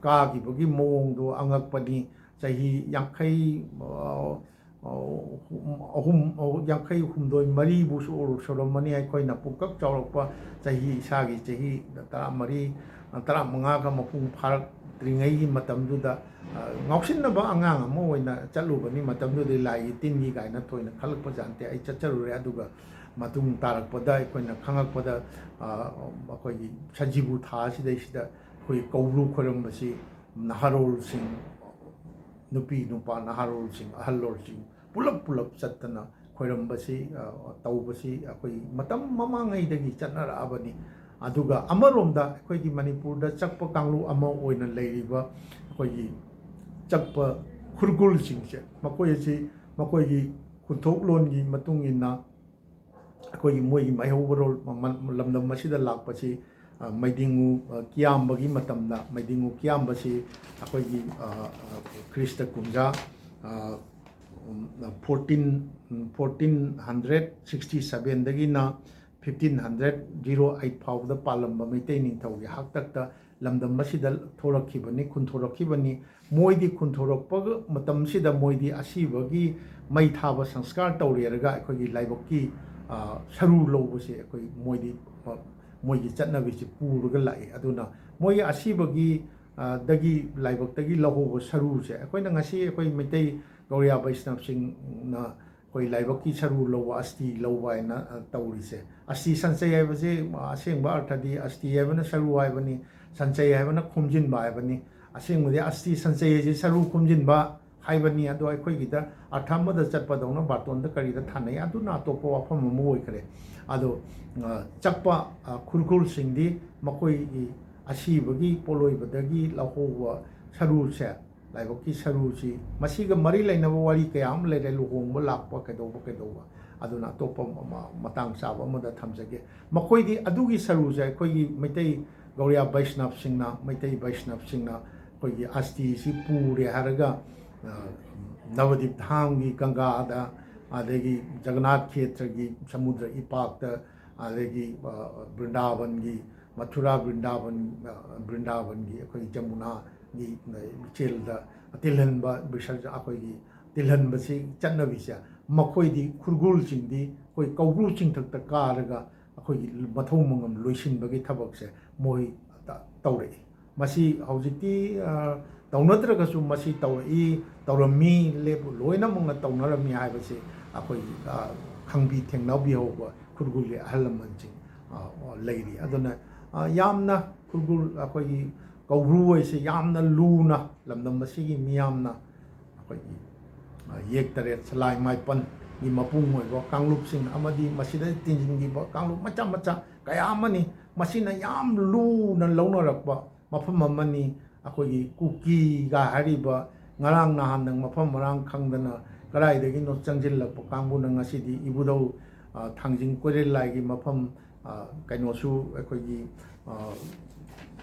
ꯀꯥꯈꯤꯕꯒꯤ ꯃꯑꯣꯡꯗꯣ ꯑꯉꯛꯄꯅꯤ꯫ ꯆꯍꯤ ꯌꯥꯡꯈꯩ, ꯑ, ꯑ, ꯑꯍꯨꯝ, ꯑ, ꯌꯥꯡꯈꯩ ꯍꯨꯝꯗꯣꯏ, ꯃꯔꯤꯕꯨ ꯁꯨ-, ꯁꯨꯔꯝꯃꯅꯤ ꯑꯩꯈꯣꯏꯅ ꯄꯨꯡꯀꯛ ꯆꯥꯎꯔꯛꯄ ꯆꯍꯤ, ꯏꯁꯥꯒꯤ ꯆꯍꯤ ꯇꯔꯥꯃꯔꯤ, ꯇꯔꯥꯃꯉꯥꯒ ꯃꯄꯨꯡ ꯐꯥꯔꯛꯇ꯭ꯔꯤꯉꯩꯒꯤ ꯃꯇꯝꯗꯨꯗ, ꯑ, ꯉꯥꯎꯁꯤꯟꯅꯕ ꯑꯉꯥꯡ ꯑꯃ ꯑꯣꯏꯅ ꯆꯠꯂꯨꯕꯅꯤ꯫ ꯃꯇꯝꯗꯨꯗꯤ ꯂꯥꯏꯒꯤ ꯇꯤꯟꯒꯤ ꯀꯥꯏꯅ ꯊꯣꯏꯅ ꯈꯜꯂꯛꯄ ꯖꯥꯠ ꯅꯠꯇꯦ꯫ ꯑꯩ ꯆꯠꯆꯔꯨꯔꯦ, ꯑꯗꯨꯒ ꯃꯇꯨꯡ ꯇꯥꯔꯛꯄꯗ ꯑꯩꯈꯣꯏꯅ ꯈꯪꯉꯛꯄꯗ, ꯑ, ꯑꯩꯈꯣꯏꯒꯤ ꯁꯖꯤꯕꯨ ꯊꯥ ꯑꯁꯤꯗꯩꯁꯤꯗ ꯑꯩꯈꯣꯏ ꯀꯧꯕ꯭ꯔꯨ ꯈꯣꯏꯔꯝꯕꯁꯤ ꯅꯍꯥꯔꯣꯜꯁꯤꯡ, ꯅꯨꯄꯤ ꯅꯨꯄꯥ ꯅꯍꯥꯔꯣꯜꯁꯤꯡ, ꯑꯍꯜꯂꯣꯜꯁꯤꯡ ꯄꯨꯂꯞ ꯄꯨꯂꯞ ꯆꯠꯇꯅ ꯈꯣꯏꯔꯝꯕꯁꯤ, ꯑ, ꯇꯧꯕꯁꯤ ꯑꯩꯈꯣꯏ ꯃꯇꯝ ꯃꯃꯥꯡꯉꯩꯗꯒꯤ ꯆꯠꯅꯔꯛꯑꯕꯅꯤ꯫ ꯑꯗꯨꯒ ꯑꯃꯔꯣꯝꯗ ꯑꯩꯈꯣꯏꯒꯤ ꯃꯅꯤꯄꯨꯔꯗ ꯆꯛꯄ ꯀꯥꯡꯂꯨꯞ ꯑꯃ ꯑꯣꯏꯅ ꯂꯩꯔꯤꯕ ꯑꯩꯈꯣꯏꯒꯤ ꯆꯛꯄ ꯈꯨꯔꯒꯨꯜꯁꯤꯡꯁꯦ, ꯃꯈꯣꯏ ꯑꯁꯤ ꯃꯈꯣꯏꯒꯤ ꯈꯨꯟꯊꯣꯛꯂꯣꯟꯒꯤ ꯃꯇꯨꯡ ꯏꯟꯅ ꯑꯩꯈꯣꯏꯒꯤ ꯃꯣꯏꯒꯤ ꯃꯩꯍꯧꯕꯔꯣꯜ ꯃ-, ꯂꯝꯗꯝ ꯑꯁꯤꯗ ꯂꯥꯛꯄꯁꯤ, ꯑ, ꯃꯩꯗꯤꯡꯉꯨ, ꯑ, ꯀꯤꯌꯥꯝꯕꯒꯤ ꯃꯇꯝꯗ, ꯃꯩꯗꯤꯡꯉꯨ ꯀꯤꯌꯥꯝꯕꯁꯤ ꯑꯩꯈꯣꯏꯒꯤ, ꯑ, ꯑ, ꯈ꯭ꯔꯤꯁꯇ ꯀꯨꯝꯖꯥ, ꯑ, ꯎꯝ, fourteen, fourteen hundred sixty sevenꯗꯒꯤꯅ fifteen hundred zero eight ꯐꯥꯎꯕꯗ ꯄꯥꯜꯂꯝꯕ ꯃꯩꯇꯩ ꯅꯤꯡꯊꯧꯒꯤ ꯍꯥꯛꯇꯛꯇ ꯂꯝꯗꯝ ꯑꯁꯤꯗ ꯊꯣꯔꯛꯈꯤꯕꯅꯤ, ꯈꯨꯟ ꯊꯣꯔꯛꯈꯤꯕꯅꯤ꯫ ꯃꯣꯏꯗꯤ ꯈꯨꯟ ꯊꯣꯔꯛꯄ ꯃꯇꯝꯁꯤꯗ ꯃꯣꯏꯗꯤ ꯑꯁꯤꯕꯒꯤ ꯃꯩ ꯊꯥꯕ ꯁꯪꯁꯀꯥꯔ ꯇꯧꯔꯦꯔꯒ ꯑꯩꯈꯣꯏꯒꯤ ꯂꯥꯏꯕꯛꯀꯤ, ꯑ, ꯁꯔꯨ ꯂꯧꯕꯁꯦ ꯑꯩꯈꯣꯏ ꯃꯣꯏꯗꯤ, ꯑ, ꯃꯣꯏꯒꯤ ꯆꯠꯅꯕꯤꯁꯦ ꯄꯨꯔꯒ ꯂꯥꯛꯏ꯫ ꯑꯗꯨꯅ ꯃꯣꯏꯒꯤ ꯑꯁꯤꯕꯒꯤ, ꯑ, ꯗꯒꯤ ꯂꯥꯏꯕꯛꯇꯒꯤ ꯂꯧꯍꯧꯕ ꯁꯔꯨꯁꯦ ꯑꯩꯈꯣꯏꯅ ꯉꯁꯤ ꯑꯩꯈꯣꯏ ꯃꯩꯇꯩ ꯒꯧꯔꯤꯌꯥ ꯕꯩꯁꯅꯕꯁꯤꯡꯅ ꯑꯩꯈꯣꯏ ꯂꯥꯏꯕꯛꯀꯤ ꯁꯔꯨ ꯂꯧꯕ, ꯑꯁꯇꯤ ꯂꯧꯕ ꯍꯥꯏꯅ, ꯑ, ꯇꯧꯔꯤꯁꯦ꯫ ꯑꯁꯇꯤ ꯁꯟꯆꯩ ꯍꯥꯏꯕꯁꯦ, ꯑ, ꯑꯁꯦꯡꯕ ꯑꯔꯊꯗꯤ ꯑꯁꯇꯤ ꯍꯥꯏꯕꯅ ꯁꯔꯨ ꯍꯥꯏꯕꯅꯤ, ꯁꯟꯆꯩ ꯍꯥꯏꯕꯅ ꯈꯣꯝꯖꯤꯟꯕ ꯍꯥꯏꯕꯅꯤ꯫ ꯑꯁꯦꯡꯕꯗꯤ ꯑꯁꯇꯤ ꯁꯟꯆꯩ ꯍꯥꯏꯁꯦ ꯁꯔꯨ ꯈꯣꯝꯖꯤꯟꯕ ꯍꯥꯏꯕꯅꯤ꯫ ꯑꯗꯣ ꯑꯩꯈꯣꯏꯒꯤꯗ ꯑꯔꯊ ꯑꯃꯗ ꯆꯠꯄꯗꯧꯅ ꯕꯥꯔꯇꯣꯟꯗ ꯀꯔꯤꯗ ꯊꯥꯅꯩ, ꯑꯗꯨꯅ ꯑꯇꯣꯞꯄ ꯋꯥꯐꯝ ꯑꯃ ꯑꯣꯏꯈ꯭ꯔꯦ꯫ ꯑꯗꯣ, ꯑ, ꯆꯛꯄ, ꯑ, ꯈꯨꯔꯈꯨꯜꯁꯤꯡꯗꯤ ꯃꯈꯣꯏꯒꯤ ꯑꯁꯤꯕꯒꯤ ꯄꯣꯠꯂꯣꯏꯕꯗꯒꯤ ꯂꯧꯍꯧꯕ ꯁꯔꯨꯁꯦ, ꯂꯥꯏꯕꯛꯀꯤ ꯁꯔꯨꯁꯤ ꯃꯁꯤꯒ ꯃꯔꯤ ꯂꯩꯅꯕ ꯋꯥꯔꯤ ꯀꯌꯥ ꯑꯃ ꯂꯩꯔꯦ, ꯂꯨꯍꯣꯡꯕ ꯂꯥꯛꯄ ꯀꯩꯗꯧꯕ ꯀꯩꯗꯧꯕ, ꯑꯗꯨꯅ ꯑꯇꯣꯞꯄ ꯃ-, ꯃꯇꯥꯡ ꯆꯥꯕ ꯑꯃꯗ ꯊꯝꯖꯒꯦ꯫ ꯃꯈꯣꯏꯗꯤ ꯑꯗꯨꯒꯤ ꯁꯔꯨꯁꯦ ꯑꯩꯈꯣꯏꯒꯤ ꯃꯩꯇꯩ ꯒꯧꯔꯤꯌꯥ ꯕꯩꯁꯅꯕꯁꯤꯡꯅ, ꯃꯩꯇꯩ ꯕꯩꯁꯅꯕꯁꯤꯡꯅ ꯑꯩꯈꯣꯏꯒꯤ ꯑꯁꯇꯤꯁꯤ ꯄꯨꯔꯦ ꯍꯥꯏꯔꯒ, ꯑ, ꯅꯕꯗꯤꯞ ꯙꯥꯝꯒꯤ ꯒꯪꯒꯥꯗ, ꯑꯗꯒꯤ ꯖꯒꯟꯅꯥꯊ ꯈꯦꯇ꯭ꯔꯒꯤ ꯁꯃꯨꯗ꯭ꯔ ꯏꯄꯥꯛꯇ, ꯑꯗꯒꯤ, ꯑ, ꯕ꯭ꯔꯤꯟꯗꯥꯕꯟꯒꯤ, ꯃꯊꯨꯔꯥ ꯕ꯭ꯔꯤꯟꯗꯥꯕꯟ, ꯑ, ꯕ꯭ꯔꯤꯟꯗꯥꯕꯟꯒꯤ ꯑꯩꯈꯣꯏꯒꯤ ꯖꯃꯨꯅꯥꯒꯤ, ꯑ, ꯏꯆꯦꯜꯗ ꯇꯤꯜꯍꯟꯕ, ꯕꯤꯁꯔꯖ-, ꯑꯩꯈꯣꯏꯒꯤ ꯇꯤꯜꯍꯟꯕꯁꯤ ꯆꯠꯅꯕꯤꯁꯦ, ꯃꯈꯣꯏꯗꯤ ꯈꯨꯔꯒꯨꯜꯁꯤꯡꯗꯤ ꯑꯩꯈꯣꯏ ꯀꯧꯕ꯭ꯔꯨ ꯆꯤꯡꯊꯛꯇ ꯀꯥꯔꯒ ꯑꯩꯈꯣꯏꯒꯤ ꯃꯊꯧ ꯃꯉꯝ ꯂꯣꯏꯁꯤꯟꯕꯒꯤ ꯊꯕꯛꯁꯦ ꯃꯣꯏ ꯇ-, ꯇꯧꯔꯛꯏ꯫ ꯃꯁꯤ ꯍꯧꯖꯤꯛꯇꯤ, ꯑ, ꯇꯧꯅꯗ꯭ꯔꯒꯁꯨ ꯃꯁꯤ ꯇꯧꯔꯛꯏ, ꯇꯧꯔꯝꯃꯤ, ꯂꯦꯞ-, ꯂꯣꯏꯅꯃꯛꯅ ꯇꯧꯅꯔꯝꯃꯤ ꯍꯥꯏꯕꯁꯤ ꯑꯩꯈꯣꯏ, ꯑ, ꯈꯪꯕꯤ ꯊꯦꯡꯅꯕꯤꯍꯧꯕ ꯈꯨꯔꯒꯨꯜꯒꯤ ꯑꯍꯜ ꯂꯃꯟꯁꯤꯡ, ꯑ, ꯂꯩꯔꯤ꯫ ꯑꯗꯨꯅ, ꯑ, ꯌꯥꯝꯅ ꯈꯨꯔꯒꯨꯜ ꯑꯩꯈꯣꯏꯒꯤ ꯀꯧꯕ꯭ꯔꯨ ꯍꯥꯏꯁꯤ ꯌꯥꯝꯅ ꯂꯨꯅ ꯂꯝꯗꯝ ꯑꯁꯤꯒꯤ ꯃꯤꯌꯥꯝꯅ ꯑꯩꯈꯣꯏꯒꯤ, ꯑ, ꯌꯦꯛ ꯇꯔꯦꯠ ꯁꯂꯥꯏ ꯃꯥꯏꯄꯟꯒꯤ ꯃꯄꯨꯡ ꯑꯣꯏꯕ ꯀꯥꯡꯂꯨꯞꯁꯤꯡ ꯑꯃꯗꯤ ꯃꯁꯤꯗ ꯇꯤꯟꯁꯤꯟꯈꯤꯕ ꯀꯥꯡꯂꯨꯞ ꯃꯆꯥ ꯃꯆꯥ ꯀꯌꯥ ꯑꯃꯅꯤ꯫ ꯃꯁꯤꯅ ꯌꯥꯝ ꯂꯨꯅ ꯂꯧꯅꯔꯛꯄ ꯃꯐꯝ ꯑꯃꯅꯤ꯫ ꯑꯩꯈꯣꯏꯒꯤ ꯀꯨꯀꯤꯒ ꯍꯥꯏꯔꯤꯕ ꯉꯔꯥꯡ ꯅꯍꯥꯟꯗꯪ ꯃꯐꯝ ꯃꯔꯥꯡ ꯈꯪꯗꯅ ꯀꯗꯥꯏꯗꯒꯤꯅꯣ ꯆꯪꯁꯤꯜꯂꯛꯄ ꯀꯥꯡꯕꯨꯅ ꯉꯁꯤꯗꯤ ꯏꯕꯨꯙꯧ, ꯑ, ꯊꯥꯡꯖꯤꯡ ꯀꯣꯏꯔꯦꯜ ꯂꯥꯏꯒꯤ ꯃꯐꯝ, ꯑ, ꯀꯩꯅꯣꯁꯨ ꯑꯩꯈꯣꯏꯒꯤ, ꯑ,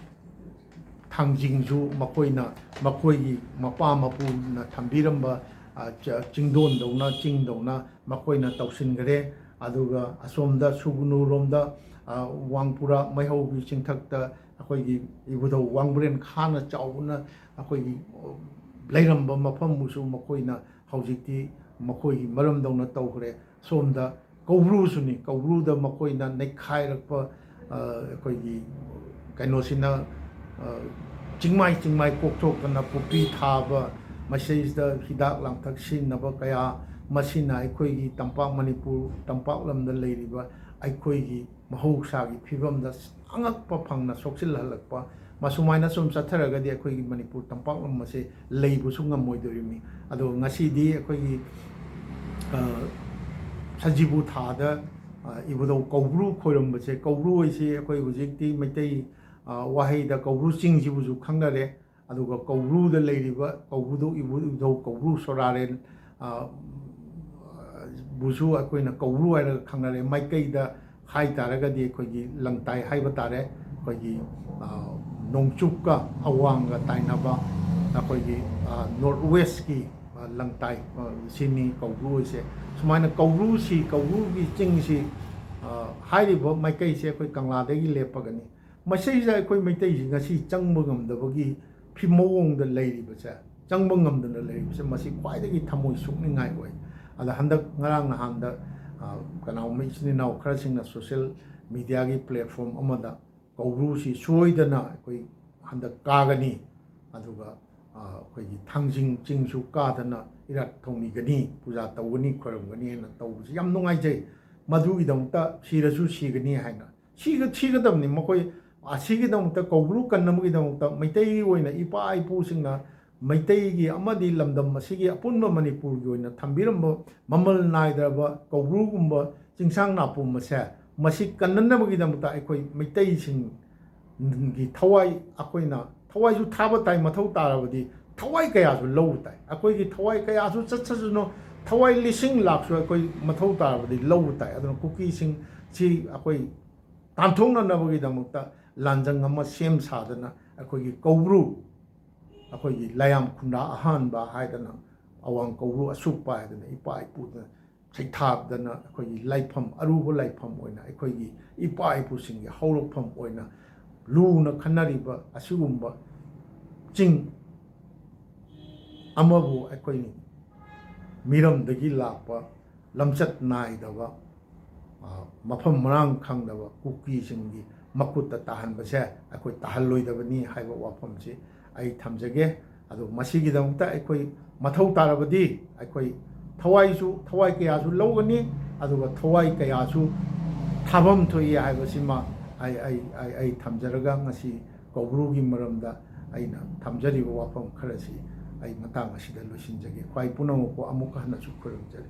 ꯊꯥꯡꯖꯤꯡꯁꯨ ꯃꯈꯣꯏꯅ, ꯃꯈꯣꯏꯒꯤ ꯃꯄꯥ ꯃꯄꯨꯅ ꯊꯝꯕꯤꯔꯝꯕ, ꯑ, ꯆ-, ꯆꯤꯡꯗꯣꯟꯗꯧꯅ, ꯆꯤꯡꯗꯧꯅ ꯃꯈꯣꯏꯅ ꯇꯧꯁꯤꯟꯈ꯭ꯔꯦ꯫ ꯑꯗꯨꯒ ꯑꯁꯣꯝꯗ ꯁꯨꯒꯨꯅꯨꯔꯣꯝꯗ, ꯑ, ꯋꯥꯡꯄꯨꯔꯥ ꯃꯩꯍꯧꯒꯤ ꯆꯤꯡꯊꯛꯇ ꯑꯩꯈꯣꯏꯒꯤ ꯏꯕꯨꯙꯧ ꯋꯥꯡꯕ꯭ꯔꯦꯟ ꯈꯥꯅ ꯆꯥꯎꯕꯅ ꯑꯩꯈꯣꯏꯒꯤ ꯂꯩꯔꯝꯕ ꯃꯐꯝꯕꯨꯁꯨ ꯃꯈꯣꯏꯅ ꯍꯧꯖꯤꯛꯇꯤ ꯃꯈꯣꯏꯒꯤ ꯃꯔꯝꯗꯧꯅ ꯇꯧꯈ꯭ꯔꯦ꯫ ꯁꯣꯝꯗ ꯀꯧꯕ꯭ꯔꯨꯁꯨꯅꯤ, ꯀꯧꯕ꯭ꯔꯨꯗ ꯃꯈꯣꯏꯅ ꯅꯩꯈꯥꯏꯔꯛꯄ, ꯑ, ꯑꯩꯈꯣꯏꯒꯤ ꯀꯩꯅꯣꯁꯤꯅ, ꯑ, ꯆꯤꯡꯃꯥꯏ ꯆꯤꯡꯃꯥꯏ ꯀꯣꯛꯊꯣꯛꯇꯅ ꯄꯣꯄꯤ ꯊꯥꯕ, ꯃꯁꯤꯗꯩꯁꯤꯗ ꯍꯤꯗꯥꯛ ꯂꯥꯡꯊꯛ ꯁꯤꯖꯤꯟꯅꯕ ꯀꯌꯥ, ꯃꯁꯤꯅ ꯑꯩꯈꯣꯏꯒꯤ ꯇꯝꯄꯥꯛ ꯃꯅꯤꯄꯨꯔ, ꯇꯝꯄꯥꯛ ꯂꯝꯗ ꯂꯩꯔꯤꯕ ꯑꯩꯈꯣꯏꯒꯤ ꯃꯍꯧꯁꯥꯒꯤ ꯐꯤꯕꯝꯗ ꯑꯉꯛꯄ ꯐꯪꯅ ꯁꯣꯛꯆꯤꯜꯍꯜꯂꯛꯄ, ꯃꯁꯨꯃꯥꯏꯅ ꯁꯨꯝ ꯆꯠꯊꯔꯒꯗꯤ ꯑꯩꯈꯣꯏꯒꯤ ꯃꯅꯤꯄꯨꯔ ꯇꯝꯄꯥꯛꯂꯝ ꯑꯁꯦ ꯂꯩꯕꯁꯨ ꯉꯝꯃꯣꯏꯗꯧꯔꯤꯕꯅꯤ꯫ ꯑꯗꯣ ꯉꯁꯤꯗꯤ ꯑꯩꯈꯣꯏꯒꯤ, ꯑ, ꯁꯖꯤꯕꯨ ꯊꯥꯗ, ꯑ, ꯏꯕꯨꯙꯧ ꯀꯧꯕ꯭ꯔꯨ ꯈꯣꯏꯔꯝꯕꯁꯦ, ꯀꯧꯕ꯭ꯔꯨ ꯍꯥꯏꯁꯤ ꯑꯩꯈꯣꯏ ꯍꯧꯖꯤꯛꯇꯤ ꯃꯩꯇꯩ, ꯑ, ꯋꯥꯍꯩꯗ ꯀꯧꯕ꯭ꯔꯨ ꯆꯤꯡꯁꯤꯕꯨꯁꯨ ꯈꯪꯅꯔꯦ꯫ ꯑꯗꯨꯒ ꯀꯧꯕ꯭ꯔꯨꯗ ꯂꯩꯔꯤꯕ ꯀꯧꯕ꯭ꯔꯨꯗꯨ ꯏꯕꯨ-, ꯏꯕꯨꯙꯧ ꯀꯧꯕ꯭ꯔꯨ ꯁꯣꯔꯥꯔꯦꯟ, ꯑ, ꯕꯨꯁꯨ ꯑꯩꯈꯣꯏꯅ ꯀꯧꯕ꯭ꯔꯨ ꯍꯥꯏꯔꯒ ꯈꯪꯅꯔꯦ꯫ ꯃꯥꯏꯀꯩꯗ ꯍꯥꯏ ꯇꯥꯔꯒꯗꯤ ꯑꯩꯈꯣꯏꯒꯤ ꯂꯪꯇꯥꯏ ꯍꯥꯏꯕ ꯇꯥꯔꯦ꯫ ꯑꯩꯈꯣꯏꯒꯤ, ꯑ, ꯅꯣꯡꯆꯨꯞꯀ ꯑꯋꯥꯡꯒ ꯇꯥꯏꯅꯕ ꯑꯩꯈꯣꯏꯒꯤ, ꯑ, ꯅꯣꯔꯠ ꯋꯦꯁꯀꯤ, ꯑ, ꯂꯪꯇꯥꯏ, ꯑ, ꯁꯤꯅꯤ ꯀꯧꯕ꯭ꯔꯨ ꯍꯥꯏꯁꯦ꯫ ꯁꯨꯃꯥꯏꯅ ꯀꯧꯕ꯭ꯔꯨꯁꯤ, ꯀꯧꯕ꯭ꯔꯨꯒꯤ ꯆꯤꯡꯁꯤ, ꯑ, ꯍꯥꯏꯔꯤꯕ ꯃꯥꯏꯀꯩꯁꯦ ꯑꯩꯈꯣꯏ ꯀꯪꯂꯥꯗꯒꯤ ꯂꯦꯞꯄꯒꯅꯤ꯫ ꯃꯁꯤꯗ ꯑꯩꯈꯣꯏ ꯃꯩꯇꯩꯁꯤ ꯉꯁꯤ ꯆꯪꯕ ꯉꯝꯗꯕꯒꯤ ꯐꯤ-, ꯃꯑꯣꯡꯗ ꯂꯩꯔꯤꯕꯁꯦ, ꯆꯪꯕ ꯉꯝꯗꯅ ꯂꯩꯔꯤꯕꯁꯦ, ꯃꯁꯤ ꯈ꯭ꯋꯥꯏꯗꯒꯤ ꯊꯃꯣꯏ ꯁꯣꯛꯅꯤꯡꯉꯥꯏ ꯑꯣꯏ꯫ ꯑꯗ ꯍꯟꯗꯛ ꯉꯔꯥꯡ ꯅꯍꯥꯟꯗ, ꯑ, ꯀꯅꯥꯒꯨꯝꯕ ꯏꯆꯤꯟ ꯏꯅꯥꯎ ꯈꯔꯁꯤꯡꯅ social mediaꯒꯤ platform ꯑꯃꯗ ꯀꯧꯕ꯭ꯔꯨꯁꯤ ꯁꯣꯏꯗꯅ ꯑꯩꯈꯣꯏ ꯍꯟꯗꯛ ꯀꯥꯒꯅꯤ, ꯑꯗꯨꯒ, ꯑ, ꯑꯩꯈꯣꯏꯒꯤ ꯊꯥꯡꯖꯤꯡ ꯆꯤꯡꯁꯨ ꯀꯥꯗꯅ ꯏꯔꯥꯠ ꯊꯧꯅꯤꯒꯅꯤ, ꯄꯨꯖꯥ ꯇꯧꯒꯅꯤ, ꯈꯣꯏꯔꯝꯒꯅꯤ ꯍꯥꯏꯅ ꯇꯧꯕꯁꯤ ꯌꯥꯝ ꯅꯨꯡꯉꯥꯏꯖꯩ꯫ ꯃꯗꯨꯒꯤꯗꯃꯛꯇ ꯁꯤꯔꯁꯨ ꯁꯤꯒꯅꯤ ꯍꯥꯏꯅ ꯁꯤꯒ-, ꯁꯤꯒꯗꯕꯅꯤ꯫ ꯃꯈꯣꯏ ꯑꯁꯤꯒꯤꯗꯃꯛꯇ, ꯀꯧꯕ꯭ꯔꯨ ꯀꯟꯅꯕꯒꯤꯗꯃꯛꯇ ꯃꯩꯇꯩꯒꯤ ꯑꯣꯏꯅ ꯏꯄꯥ ꯏꯄꯨꯁꯤꯡꯅ ꯃꯩꯇꯩꯒꯤ ꯑꯃꯗꯤ ꯂꯝꯗꯝ ꯑꯁꯤꯒꯤ ꯑꯄꯨꯟꯕ ꯃꯅꯤꯄꯨꯔꯒꯤ ꯑꯣꯏꯅ ꯊꯝꯕꯤꯔꯝꯕ ꯃꯃꯜ ꯅꯥꯏꯗ꯭ꯔꯕ ꯀꯧꯕ꯭ꯔꯨꯒꯨꯝꯕ ꯆꯤꯡꯁꯥꯡ ꯅꯥꯄꯨꯝ ꯑꯁꯦ, ꯃꯁꯤ ꯀꯟꯅꯅꯕꯒꯤꯗꯃꯛꯇ ꯑꯩꯈꯣꯏ ꯃꯩꯇꯩꯁꯤꯡꯒꯤ ꯊꯋꯥꯏ, ꯑꯩꯈꯣꯏꯅ ꯊꯋꯥꯏꯁꯨ ꯊꯥꯕ ꯇꯥꯏ, ꯃꯊꯧ ꯇꯥꯔꯕꯗꯤ ꯊꯋꯥꯏ ꯀꯌꯥꯁꯨ ꯂꯧꯕ ꯇꯥꯏ꯫ ꯑꯩꯈꯣꯏꯒꯤ ꯊꯋꯥꯏ ꯀꯌꯥꯁꯨ ꯆꯠꯁꯅꯨ, ꯊꯋꯥꯏ ꯂꯤꯁꯤꯡ ꯂꯥꯛꯁꯨ ꯑꯩꯈꯣꯏ ꯃꯊꯧ ꯇꯥꯔꯕꯗꯤ ꯂꯧꯕ ꯇꯥꯏ꯫ ꯑꯗꯨꯅ ꯀꯨꯀꯤꯁꯤꯡꯁꯤ ꯑꯩꯈꯣꯏ ꯇꯥꯟꯊꯣꯛꯅꯅꯕꯒꯤꯗꯃꯛꯇ ꯂꯥꯟꯖꯪ ꯑꯃ ꯁꯦꯝ ꯁꯥꯗꯅ ꯑꯩꯈꯣꯏꯒꯤ ꯀꯧꯕ꯭ꯔꯨ, ꯑꯩꯈꯣꯏꯒꯤ ꯂꯥꯏꯌꯥꯝ ꯈꯨꯟꯗ꯭ꯔꯥꯛ ꯑꯍꯥꯟꯕ ꯍꯥꯏꯗꯅ, ꯑꯋꯥꯡ ꯀꯧꯕ꯭ꯔꯨ ꯑꯁꯨꯛꯄ ꯍꯥꯏꯗꯅ ꯏꯄꯥ ꯏꯄꯨꯗ ꯁꯩꯊꯥꯗꯅ ꯑꯩꯈꯣꯏꯒꯤ ꯂꯥꯏꯐꯝ, ꯑꯔꯨꯕ ꯂꯥꯏꯐꯝ ꯑꯣꯏꯅ ꯑꯩꯈꯣꯏꯒꯤ ꯏꯄꯥ ꯏꯄꯨꯁꯤꯡꯒꯤ ꯍꯧꯔꯛꯐꯝ ꯑꯣꯏꯅ ꯂꯨꯅ ꯈꯟꯅꯔꯤꯕ ꯑꯁꯤꯒꯨꯝꯕ ꯆꯤꯡ ꯑꯃꯕꯨ ꯑꯩꯈꯣꯏ ꯃꯤꯔꯝꯗꯒꯤ ꯂꯥꯛꯄ ꯂꯝꯆꯠ ꯅꯥꯏꯗꯕ, ꯑ, ꯃꯐꯝ ꯃꯔꯥꯡ ꯈꯪꯗꯕ ꯀꯨꯀꯤꯁꯤꯡꯒꯤ ꯃꯈꯨꯠꯇ ꯇꯥꯍꯟꯕꯁꯦ ꯑꯩꯈꯣꯏ ꯇꯥꯍꯜꯂꯣꯏꯗꯕꯅꯤ ꯍꯥꯏꯕ ꯋꯥꯐꯝꯁꯤ ꯑꯩ ꯊꯝꯖꯒꯦ꯫ ꯑꯗꯨ ꯃꯁꯤꯒꯤꯗꯃꯛꯇ ꯑꯩꯈꯣꯏ ꯃꯊꯧ ꯇꯥꯔꯕꯗꯤ ꯑꯩꯈꯣꯏ ꯊꯋꯥꯏꯁꯨ, ꯊꯋꯥꯏ ꯀꯌꯥꯁꯨ ꯂꯧꯒꯅꯤ, ꯑꯗꯨꯒ ꯊꯋꯥꯏ ꯀꯌꯥꯁꯨ ꯊꯥꯐꯝ ꯊꯣꯛꯏ ꯍꯥꯏꯕꯁꯤꯃ ꯑꯩ, ꯑꯩ, ꯑꯩ, ꯑꯩ ꯊꯝꯖꯔꯒ ꯉꯁꯤ ꯀꯧꯕ꯭ꯔꯨꯒꯤ ꯃꯔꯝꯗ ꯑꯩꯅ ꯊꯝꯖꯔꯤꯕ ꯋꯥꯐꯝ ꯈꯔꯁꯤ ꯑꯩ ꯃꯇꯥꯡ ꯑꯁꯤꯗ ꯂꯣꯏꯁꯤꯟꯖꯒꯦ꯫ ꯈ꯭ꯋꯥꯏ ꯄꯨꯝꯅꯃꯛꯄꯨ ꯑꯃꯨꯛ ꯍꯟꯅꯁꯨ ꯈꯨꯔꯨꯝꯖꯔꯤ꯫